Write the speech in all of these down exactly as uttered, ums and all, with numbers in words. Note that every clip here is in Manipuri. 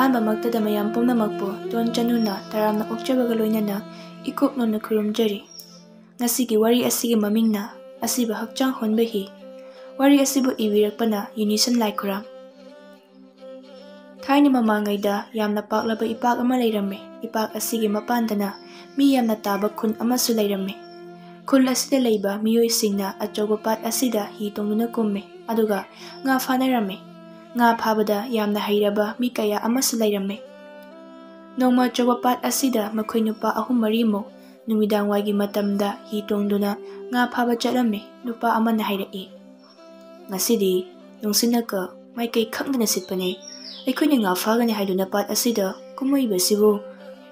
ꯑꯍꯥꯟꯕꯃꯛꯇꯗ ꯃꯌꯥꯝ ꯄꯨꯝꯅꯃꯛꯄꯨ ꯇꯣꯟ ꯆꯅꯨꯅ ꯇꯔꯥꯝꯅ ꯑꯣꯛꯆꯕꯒ ꯂꯣꯏꯅꯅ ꯏꯀꯣꯛ ꯅꯣꯟꯅ ꯈꯨꯔꯨꯝꯖꯔꯤ꯫ ꯉꯁꯤꯒꯤ ꯋꯥꯔꯤ ꯑꯁꯤꯒꯤ ꯃꯃꯤꯡꯅ ꯑꯁꯤꯕ ꯍꯛꯆꯥꯡ ꯍꯣꯟꯕ ꯍꯤ꯫ ꯋꯥꯔꯤ ꯑꯁꯤꯕꯨ ꯏꯕꯤꯔꯛꯄꯅ ꯌꯨꯅꯤꯁꯟ ꯂꯥꯏꯈꯨꯔꯥꯝ꯫ ꯊꯥꯏꯅ ꯃꯃꯥꯡꯉꯩꯗ ꯌꯥꯝꯅ ꯄꯥꯛꯂꯕ ꯏꯄꯥꯛ ꯑꯃ ꯂꯩꯔꯝꯃꯤ꯫ ꯏꯄꯥꯛ ꯑꯁꯤꯒꯤ ꯃꯄꯥꯟꯗꯅ ꯃꯤ ꯌꯥꯝꯅ ꯇꯥꯕ ꯈꯨꯟ ꯑꯃꯁꯨ ꯂꯩꯔꯝꯃꯤ꯫ ꯈꯨꯜ ꯑꯁꯤꯗ ꯂꯩꯕ ꯃꯤꯑꯣꯏꯁꯤꯡꯅ ꯑꯆꯧꯕ ꯄꯥꯠ ꯑꯁꯤꯗ ꯍꯤ ꯇꯣꯡꯗꯨꯅ ꯀꯨꯝꯃꯤ, ꯑꯗꯨꯒ ꯉꯥ ꯐꯥꯅꯔꯝꯃꯤ꯫ ꯉꯥ ꯐꯥꯕꯗ ꯌꯥꯝꯅ ꯍꯩꯔꯕ ꯃꯤ ꯀꯌꯥ ꯑꯃꯁꯨ ꯂꯩꯔꯝꯃꯤ꯫ ꯅꯣꯡꯃ ꯑꯆꯧꯕ ꯄꯥꯠ ꯑꯁꯤꯗ ꯃꯈꯣꯏ ꯅꯨꯄꯥ ꯑꯍꯨꯝ ꯃꯔꯤꯃꯨꯛ ꯅꯨꯃꯤꯗꯥꯡꯋꯥꯏꯒꯤ ꯃꯇꯝꯗ ꯍꯤ ꯇꯣꯡꯗꯨꯅ ꯉꯥ ꯐꯥꯕ ꯆꯠꯂꯝꯃꯤ꯫ ꯅꯨꯄꯥ ꯑꯃꯅ ꯍꯥꯏꯔꯛꯏ, "ꯉꯁꯤꯗꯤ ꯅꯨꯡꯁꯤꯠꯅꯀ ꯃꯥꯏꯀꯩ ꯈꯪꯗꯅ ꯁꯤꯠꯄꯅꯦ꯫ ꯑꯩꯈꯣꯏꯅ ꯉꯥ ꯐꯥꯒꯅꯤ ꯍꯥꯏꯗꯨꯅ ꯄꯥꯠ ꯑꯁꯤꯗ ꯀꯨꯝꯃꯛꯏꯕꯁꯤꯕꯨ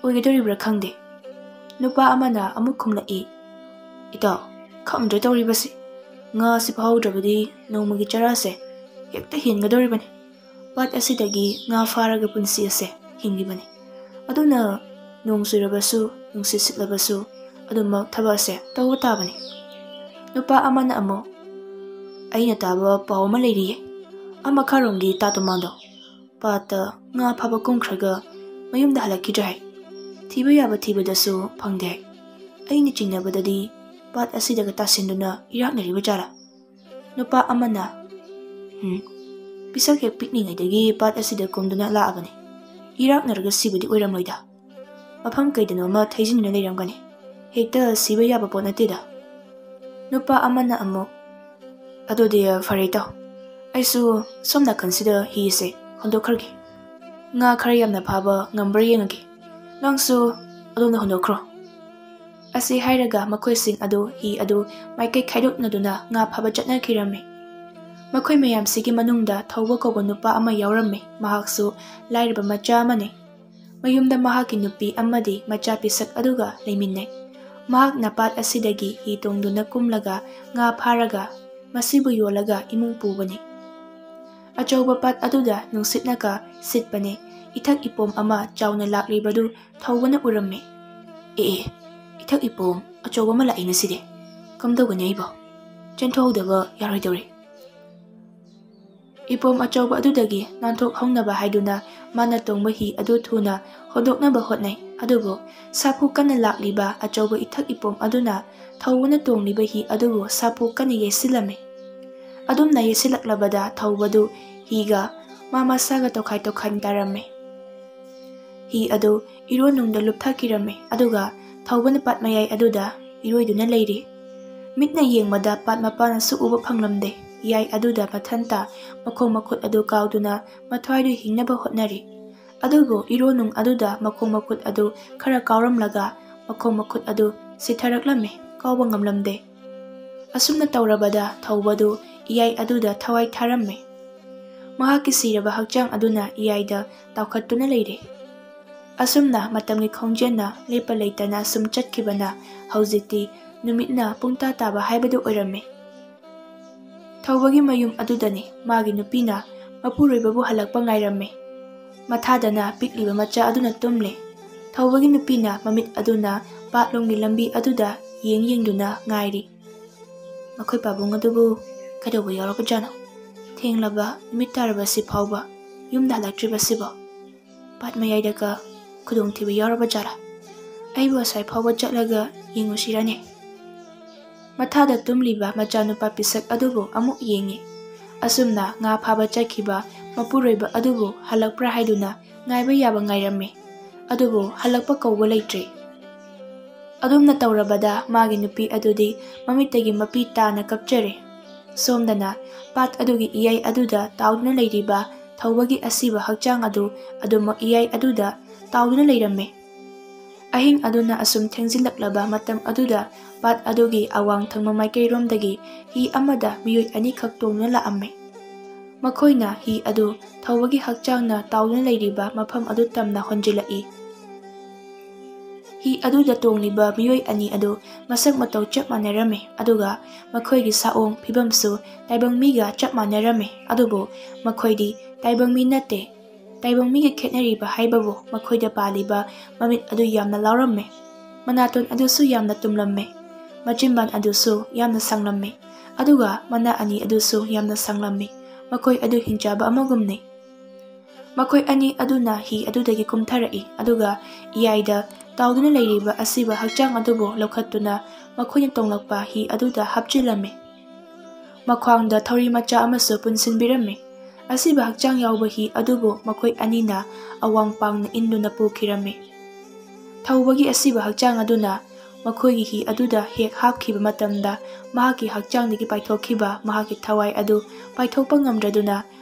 ꯑꯣꯏꯒꯗꯧꯔꯤꯕ꯭ꯔꯥ ꯈꯪꯗꯦ"꯫ ꯅꯨꯄꯥ ꯑꯃꯅ ꯑꯃꯨꯛ ꯈꯨꯝꯂꯛꯏ, "ꯏꯇꯥꯎ, ꯈꯪꯗ꯭ꯔꯦ ꯇꯧꯔꯤꯕꯁꯤ꯫ ꯉꯥꯁꯤ ꯐꯥꯍꯧꯗ꯭ꯔꯕꯗꯤ ꯅꯣꯡꯃꯒꯤ ꯆꯔꯥꯁꯦ ꯍꯦꯛꯇ ꯍꯦꯟꯒꯗꯧꯔꯤꯕꯅꯤ꯫ ꯄꯥꯠ ꯑꯁꯤꯗꯒꯤ ꯉꯥ ꯐꯥꯔꯒ ꯄꯨꯟꯁꯤ ꯑꯁꯦ ꯍꯤꯡꯂꯤꯕꯅꯤ꯫ ꯑꯗꯨꯅ ꯅꯣꯡ ꯆꯨꯔꯕꯁꯨ, ꯅꯨꯡꯁꯤꯠ ꯁꯤꯠꯂꯕꯁꯨ ꯑꯗꯨꯃꯛ ꯊꯕꯛ ꯑꯁꯦ ꯇꯧꯕ ꯇꯥꯕꯅꯤ"꯫ ꯅꯨꯄꯥ ꯑꯃꯅ ꯑꯃꯨꯛ, "ꯑꯩꯅ ꯇꯥꯕ ꯄꯥꯎ ꯑꯃ ꯂꯩꯔꯤꯌꯦ꯫ ꯑꯥ ꯃꯈꯥꯔꯣꯝꯒꯤ ꯇꯥ ꯇꯣꯃꯥꯟꯗꯣ ꯄꯥꯠꯇ ꯉꯥ ꯐꯥꯕ ꯀꯨꯝꯈ꯭ꯔꯒ ꯃꯌꯨꯝꯗ ꯍꯜꯂꯛꯈꯤꯗ꯭ꯔꯦ ꯍꯥꯏ꯫ ꯊꯤꯕ ꯌꯥꯕ ꯊꯤꯕꯗꯁꯨ ꯐꯪꯗꯦ ꯍꯥꯏ꯫ ꯑꯩꯅ ꯆꯤꯡꯅꯕꯗꯗꯤ ꯄꯥꯠ ꯑꯁꯤꯗꯒ ꯇꯥꯁꯤꯟꯗꯨꯅ ꯏꯔꯥꯛꯅꯔꯤꯕ ꯖꯥꯠꯂꯥ?" ꯅꯨꯄꯥ ꯑꯃꯅ, "ꯎꯝ, ꯄꯤꯁꯛ ꯍꯦꯛ ꯄꯤꯛꯂꯤꯉꯩꯗꯒꯤ ꯄꯥꯠ ꯑꯁꯤꯗ ꯀꯨꯝꯗꯨꯅ ꯂꯥꯛꯑꯕꯅꯤ꯫ ꯏꯔꯥꯛꯅꯔꯒ ꯁꯤꯕꯗꯤ ꯑꯣꯏꯔꯝꯂꯣꯏꯗ꯫ ꯃꯐꯝ ꯀꯩꯗꯅꯣꯃ ꯊꯩꯖꯤꯟꯗꯨꯅ ꯂꯩꯔꯝꯒꯅꯤ꯫ ꯍꯦꯛꯇ ꯁꯤꯕ ꯌꯥꯕ ꯄꯣꯠ ꯅꯠꯇꯦꯗ"꯫ ꯅꯨꯄꯥ ꯑꯃꯅ ꯑꯃꯨꯛ, "ꯑꯗꯨꯗꯤ ꯐꯔꯦ ꯏꯇꯥꯎ, ꯑꯩꯁꯨ ꯁꯣꯝ ꯅꯥꯀꯟꯁꯤꯗ ꯍꯤꯁꯦ ꯍꯣꯟꯗꯣꯛꯈ꯭ꯔꯒꯦ꯫ ꯉꯥ ꯈꯔ ꯌꯥꯝꯅ ꯐꯥꯕ ꯉꯝꯕ꯭ꯔꯥ ꯌꯦꯡꯉꯒꯦ꯫ ꯅꯪꯁꯨ ꯑꯗꯣꯝꯗ ꯍꯣꯟꯗꯣꯛꯈ꯭ꯔꯣ"꯫ ꯑꯁꯤ ꯍꯥꯏꯔꯒ ꯃꯈꯣꯏꯁꯤꯡ ꯑꯗꯨ ꯍꯤ ꯑꯗꯨ ꯃꯥꯏꯀꯩ ꯈꯥꯏꯗꯣꯛꯅꯗꯨꯅ ꯉꯥ ꯐꯥꯕ ꯆꯠꯅꯈꯤꯔꯝꯃꯤ꯫ ꯃꯈꯣꯏ ꯃꯌꯥꯝꯁꯤꯒꯤ ꯃꯅꯨꯡꯗ ꯊꯧꯕ ꯀꯧꯕ ꯅꯨꯄꯥ ꯑꯃ ꯌꯥꯎꯔꯝꯃꯤ꯫ ꯃꯍꯥꯛꯁꯨ ꯂꯥꯏꯔꯕ ꯃꯆꯥ ꯑꯃꯅꯤ꯫ ꯃꯌꯨꯝꯗ ꯃꯍꯥꯛꯀꯤ ꯅꯨꯄꯤ ꯑꯃꯗꯤ ꯃꯆꯥ ꯄꯤꯁꯛ ꯑꯗꯨꯒ ꯂꯩꯃꯤꯟꯅꯩ꯫ ꯃꯍꯥꯛꯅ ꯄꯥꯠ ꯑꯁꯤꯗꯒꯤ ꯍꯤ ꯇꯣꯡꯗꯨꯅ ꯀꯨꯝꯂꯒ ꯉꯥ ꯐꯥꯔꯒ ꯃꯁꯤꯕꯨ ꯌꯣꯜꯂꯒ ꯏꯃꯨꯡ ꯄꯨꯕꯅꯤ꯫ ꯑꯆꯧꯕ ꯄꯥꯠ ꯑꯗꯨꯗ ꯅꯨꯡꯁꯤꯠꯅꯒ ꯁꯤꯠꯄꯅꯦ꯫ ꯏꯊꯛ ꯏꯄꯣꯝ ꯑꯃ ꯆꯥꯎꯅ ꯂꯥꯛꯂꯤꯕꯗꯨ ꯊꯧꯕꯅ ꯎꯔꯝꯃꯤ꯫ "ꯑꯦ ꯑꯦ, ꯏꯊꯛ ꯏꯄꯣꯝ ꯑꯆꯧꯕ ꯑꯃ ꯂꯥꯛꯏ ꯉꯁꯤꯗꯤ꯫ ꯀꯝꯗꯧꯒꯅꯤ ꯑꯩꯕꯣ? ꯆꯦꯟꯊꯣꯛꯍꯧꯗꯕ ꯌꯥꯔꯣꯏꯗꯧꯔꯤ"꯫ ꯏꯄꯣꯝ ꯑꯆꯧꯕ ꯑꯗꯨꯗꯒꯤ ꯅꯥꯟꯊꯣꯛꯍꯧꯅꯕ ꯍꯥꯏꯗꯨꯅ ꯃꯥꯅ ꯇꯣꯡꯕ ꯍꯤ ꯑꯗꯨ ꯊꯨꯅ ꯍꯣꯟꯗꯣꯛꯅꯕ ꯍꯣꯠꯅꯩ꯫ ꯑꯗꯨꯕꯨ ꯁꯥꯐꯨ ꯀꯟꯅ ꯂꯥꯛꯂꯤꯕ ꯑꯆꯧꯕ ꯏꯊꯛ ꯏꯄꯣꯝ ꯑꯗꯨꯅ ꯊꯧꯕꯅ ꯇꯣꯡꯂꯤꯕ ꯍꯤ ꯑꯗꯨꯕꯨ ꯁꯥꯐꯨ ꯀꯟꯅ ꯌꯩꯁꯤꯜꯂꯝꯃꯤ꯫ ꯑꯗꯨꯝꯅ ꯌꯩꯁꯤꯜꯂꯛꯂꯕꯗ ꯊꯧꯕꯗꯨ ꯍꯤꯒ ꯃꯥ ꯃꯁꯥꯒ ꯇꯣꯈꯥꯏ ꯇꯣꯈꯥꯏ ꯇꯥꯔꯝꯃꯤ꯫ ꯍꯤ ꯑꯗꯨ ꯏꯔꯣꯟꯅꯨꯡꯗ ꯂꯨꯞꯊꯈꯤꯔꯝꯃꯤ, ꯑꯗꯨꯒ ꯊꯧꯕꯅ ꯄꯥꯠ ꯃꯌꯥꯏ ꯑꯗꯨꯗ ꯏꯔꯣꯏꯗꯨꯅ ꯂꯩꯔꯤ꯫ ꯃꯤꯠꯅ ꯌꯦꯡꯕꯗ ꯄꯥꯠ ꯃꯄꯥꯟꯅꯁꯨ ꯎꯕ ꯐꯪꯂꯝꯗꯦ꯫ ꯏꯌꯥꯏ ꯑꯗꯨꯗ ꯃꯊꯟꯇ ꯃꯈꯣꯡ ꯃꯈꯨꯠ ꯑꯗꯨ ꯀꯥꯎꯗꯨꯅ ꯃꯊ꯭ꯋꯥꯏꯗꯨ ꯍꯤꯡꯅꯕ ꯍꯣꯠꯅꯔꯤ꯫ ꯑꯗꯨꯕꯨ ꯏꯔꯣꯟꯅꯨꯡ ꯑꯗꯨꯗ ꯃꯈꯣꯡ ꯃꯈꯨꯠ ꯑꯗꯨ ꯈꯔ ꯀꯥꯎꯔꯝꯂꯒ ꯃꯈꯣꯡ ꯃꯈꯨꯠ ꯑꯗꯨ ꯁꯤꯊꯔꯛꯂꯝꯃꯤ, ꯀꯥꯎꯕ ꯉꯝꯂꯝꯗꯦ꯫ ꯑꯁꯨꯝꯅ ꯇꯧꯔꯕꯗ ꯊꯧꯕꯗꯨ ꯏꯌꯥꯏ ꯑꯗꯨꯗ ꯊꯋꯥꯏ ꯊꯥꯔꯝꯃꯤ꯫ ꯃꯍꯥꯛꯀꯤ ꯁꯤꯔꯕ ꯍꯛꯆꯥꯡ ꯑꯗꯨꯅ ꯏꯌꯥꯏꯗ ꯇꯥꯎꯈꯠꯇꯨꯅ ꯂꯩꯔꯦ꯫ ꯑꯁꯨꯝꯅ ꯃꯇꯝꯒꯤ ꯈꯣꯡꯖꯦꯜꯅ ꯂꯦꯞꯄ ꯂꯩꯇꯅ ꯁꯨꯝ ꯆꯠꯈꯤꯕꯅ ꯍꯧꯖꯤꯛꯇꯤ ꯅꯨꯃꯤꯠꯅ ꯄꯨꯡꯇꯥ ꯇꯥꯕ ꯍꯥꯏꯕꯗꯨ ꯑꯣꯏꯔꯝꯃꯤ꯫ ꯊꯧꯕꯒꯤ ꯃꯌꯨꯝ ꯑꯗꯨꯗꯅꯤ ꯃꯥꯒꯤ ꯅꯨꯄꯤꯅ ꯃꯄꯨꯔꯣꯏꯕꯕꯨ ꯍꯜꯂꯛꯄ ꯉꯥꯏꯔꯝꯃꯤ꯫ ꯃꯊꯥꯗꯅ ꯄꯤꯛꯂꯤꯕ ꯃꯆꯥ ꯑꯗꯨꯅ ꯇꯨꯝꯂꯤ꯫ ꯊꯧꯕꯒꯤ ꯅꯨꯄꯤꯅ ꯃꯃꯤꯠ ꯑꯗꯨꯅ ꯄꯥꯠꯂꯣꯝꯒꯤ ꯂꯝꯕꯤ ꯑꯗꯨꯗ ꯌꯦꯡ ꯌꯦꯡꯗꯨꯅ ꯉꯥꯏꯔꯤ꯫ ꯃꯈꯣꯏ ꯄꯥꯕꯨꯡ ꯑꯗꯨꯕꯨ ꯀꯩꯗꯧꯕ ꯌꯥꯎꯔꯕꯖꯥꯠꯅꯣ? ꯊꯦꯡꯂꯕ ꯅꯨꯃꯤꯠ ꯇꯥꯔꯕꯁꯤ ꯐꯥꯎꯕ ꯌꯨꯝꯗ ꯍꯜꯂꯛꯇ꯭ꯔꯤꯕꯁꯤꯕꯣ? ꯄꯥꯠ ꯃꯌꯥꯏꯗꯒ ꯈꯨꯗꯣꯡꯊꯤꯕ ꯌꯥꯎꯔꯕ ꯖꯥꯠꯂꯥ? ꯑꯩꯕꯨ ꯑꯁ꯭ꯋꯥꯏ ꯐꯥꯎꯕ ꯆꯠꯂꯒ ꯌꯦꯡꯉꯨꯁꯤꯔꯅꯦ? ꯃꯊꯥꯗ ꯇꯨꯝꯂꯤꯕ ꯃꯆꯥꯅꯨꯄꯥ ꯄꯤꯁꯛ ꯑꯗꯨꯕꯨ ꯑꯃꯨꯛ ꯌꯦꯡꯉꯤ꯫ ꯑꯁꯨꯝꯅ ꯉꯥ ꯐꯥꯕ ꯆꯠꯈꯤꯕ ꯃꯄꯨꯔꯣꯏꯕ ꯑꯗꯨꯕꯨ ꯍꯜꯂꯛꯄ꯭ꯔꯥ ꯍꯥꯏꯗꯨꯅ ꯉꯥꯏꯕ ꯌꯥꯕ ꯉꯥꯏꯔꯝꯃꯤ, ꯑꯗꯨꯕꯨ ꯍꯜꯂꯛꯄ ꯀꯧꯕ ꯂꯩꯇ꯭ꯔꯦ꯫ ꯑꯗꯨꯝꯅ ꯇꯧꯔꯕꯗ ꯃꯥꯒꯤ ꯅꯨꯄꯤ ꯑꯗꯨꯗꯤ ꯃꯃꯤꯠꯇꯒꯤ ꯃꯄꯤ ꯇꯥꯅ ꯀꯞꯆꯔꯦ꯫ ꯁꯣꯝꯗꯅ ꯄꯥꯠ ꯑꯗꯨꯒꯤ ꯏꯌꯥꯏ ꯑꯗꯨꯗ ꯇꯥꯎꯗꯨꯅ ꯂꯩꯔꯤꯕ ꯊꯧꯕꯒꯤ ꯑꯁꯤꯕ ꯍꯛꯆꯥꯡ ꯑꯗꯨ ꯑꯗꯨꯃꯛ ꯏꯌꯥꯏ ꯑꯗꯨꯗ ꯇꯥꯎꯗꯨꯅ ꯂꯩꯔꯝꯃꯤ꯫ ꯑꯍꯤꯡ ꯑꯗꯨꯅ ꯑꯁꯨꯝ ꯊꯦꯡꯖꯤꯜꯂꯛꯂꯕ ꯃꯇꯝ ꯑꯗꯨꯗ ꯄꯥꯠ ꯑꯗꯨꯒꯤ ꯑꯋꯥꯡ ꯊꯪꯕ ꯃꯥꯏꯀꯩꯔꯣꯝꯗꯒꯤ ꯍꯤ ꯑꯃꯗ ꯃꯤꯑꯣꯏ ꯑꯅꯤꯈꯛ ꯇꯣꯡꯗꯨꯅ ꯂꯥꯛꯑꯝꯃꯤ꯫ ꯃꯈꯣꯏꯅ ꯍꯤ ꯑꯗꯨ ꯊꯧꯕꯒꯤ ꯍꯛꯆꯥꯡꯅ ꯇꯥꯎꯗꯨꯅ ꯂꯩꯔꯤꯕ ꯃꯐꯝ ꯑꯗꯨ ꯇꯝꯅ ꯍꯣꯟꯖꯤꯜꯂꯛꯏ꯫ ꯍꯤ ꯑꯗꯨꯗ ꯇꯣꯡꯂꯤꯕ ꯃꯤꯑꯣꯏ ꯑꯅꯤ ꯑꯗꯨ ꯃꯁꯛ ꯃꯇꯧ ꯆꯞ ꯃꯥꯟꯅꯔꯝꯃꯤ, ꯑꯗꯨꯒ ꯃꯈꯣꯏꯒꯤ ꯁꯥꯑꯣꯡ ꯐꯤꯕꯝꯁꯨ ꯇꯥꯏꯕꯪ ꯃꯤꯒ ꯆꯞ ꯃꯥꯟꯅꯔꯝꯃꯤ꯫ ꯑꯗꯨꯕꯨ ꯃꯈꯣꯏꯗꯤ ꯇꯥꯏꯕꯪ ꯃꯤ ꯅꯠꯇꯦ꯫ ꯇꯥꯏꯕꯪ ꯃꯤꯒ ꯈꯦꯠꯅꯔꯤꯕ ꯍꯥꯏꯕꯕꯨ ꯃꯈꯣꯏꯗ ꯄꯥꯜꯂꯤꯕ ꯃꯃꯤꯠ ꯑꯗꯨ ꯌꯥꯝꯅ ꯂꯥꯎꯔꯝꯃꯤ꯫ ꯃꯅꯥꯇꯣꯟ ꯑꯗꯨꯁꯨ ꯌꯥꯝꯅ ꯇꯨꯝꯂꯝꯃꯤ꯫ ꯃꯆꯤꯟꯕꯥꯟ ꯑꯗꯨꯁꯨ ꯌꯥꯝꯅ ꯁꯥꯡꯂꯝꯃꯤ꯫ ꯑꯗꯨꯒ ꯃꯅꯥ ꯑꯅꯤ ꯑꯗꯨꯁꯨ ꯌꯥꯝꯅ ꯁꯥꯡꯂꯝꯃꯤ꯫ ꯃꯈꯣꯏ ꯑꯗꯨ ꯍꯤꯡꯆꯥꯕ ꯑꯃꯒꯨꯝꯅꯤ꯫ ꯃꯈꯣꯏ ꯑꯅꯤ ꯑꯗꯨꯅ ꯍꯤ ꯑꯗꯨꯗꯒꯤ ꯀꯨꯝꯊꯔꯛꯏ, ꯑꯗꯨꯒ ꯏꯌꯥꯏꯗ ꯇꯥꯎꯗꯨꯅ ꯂꯩꯔꯤꯕ ꯑꯁꯤꯕ ꯍꯛꯆꯥꯡ ꯑꯗꯨꯕꯨ ꯂꯧꯈꯠꯇꯨꯅ ꯃꯈꯣꯏꯅ ꯇꯣꯡꯂꯛꯄ ꯍꯤ ꯑꯗꯨꯗ ꯍꯥꯞꯆꯤꯜꯂꯝꯃꯤ꯫ ꯃꯈ꯭ꯋꯥꯡꯗ ꯊꯧꯔꯤ ꯃꯆꯥ ꯑꯃꯁꯨ ꯄꯨꯟꯁꯤꯟꯕꯤꯔꯝꯃꯤ꯫ ꯑꯁꯤꯕ ꯍꯛꯆꯥꯡ ꯌꯥꯎꯕ ꯍꯤ ꯑꯗꯨꯕꯨ ꯃꯈꯣꯏ ꯑꯅꯤꯅ ꯑꯋꯥꯡ ꯄꯥꯡꯅ ꯏꯟꯗꯨꯅ ꯄꯨꯈꯤꯔꯝꯃꯤ꯫ ꯊꯧꯕꯒꯤ ꯑꯁꯤꯕ ꯍꯛꯆꯥꯡ ꯑꯗꯨꯅ ꯃꯈꯣꯏꯒꯤ ꯍꯤ ꯑꯗꯨꯗ ꯍꯦꯛ ꯍꯥꯞꯈꯤꯕ ꯃꯇꯝꯗ, ꯃꯍꯥꯛꯀꯤ ꯍꯛꯆꯥꯡꯗꯒꯤ ꯄꯥꯏꯊꯣꯛꯈꯤꯕ ꯃꯍꯥꯛꯀꯤ ꯊꯋꯥꯏ ꯑꯗꯨ ꯄꯥꯏꯊꯣꯛꯄ ꯉꯝꯗ꯭ꯔꯗꯨꯅ,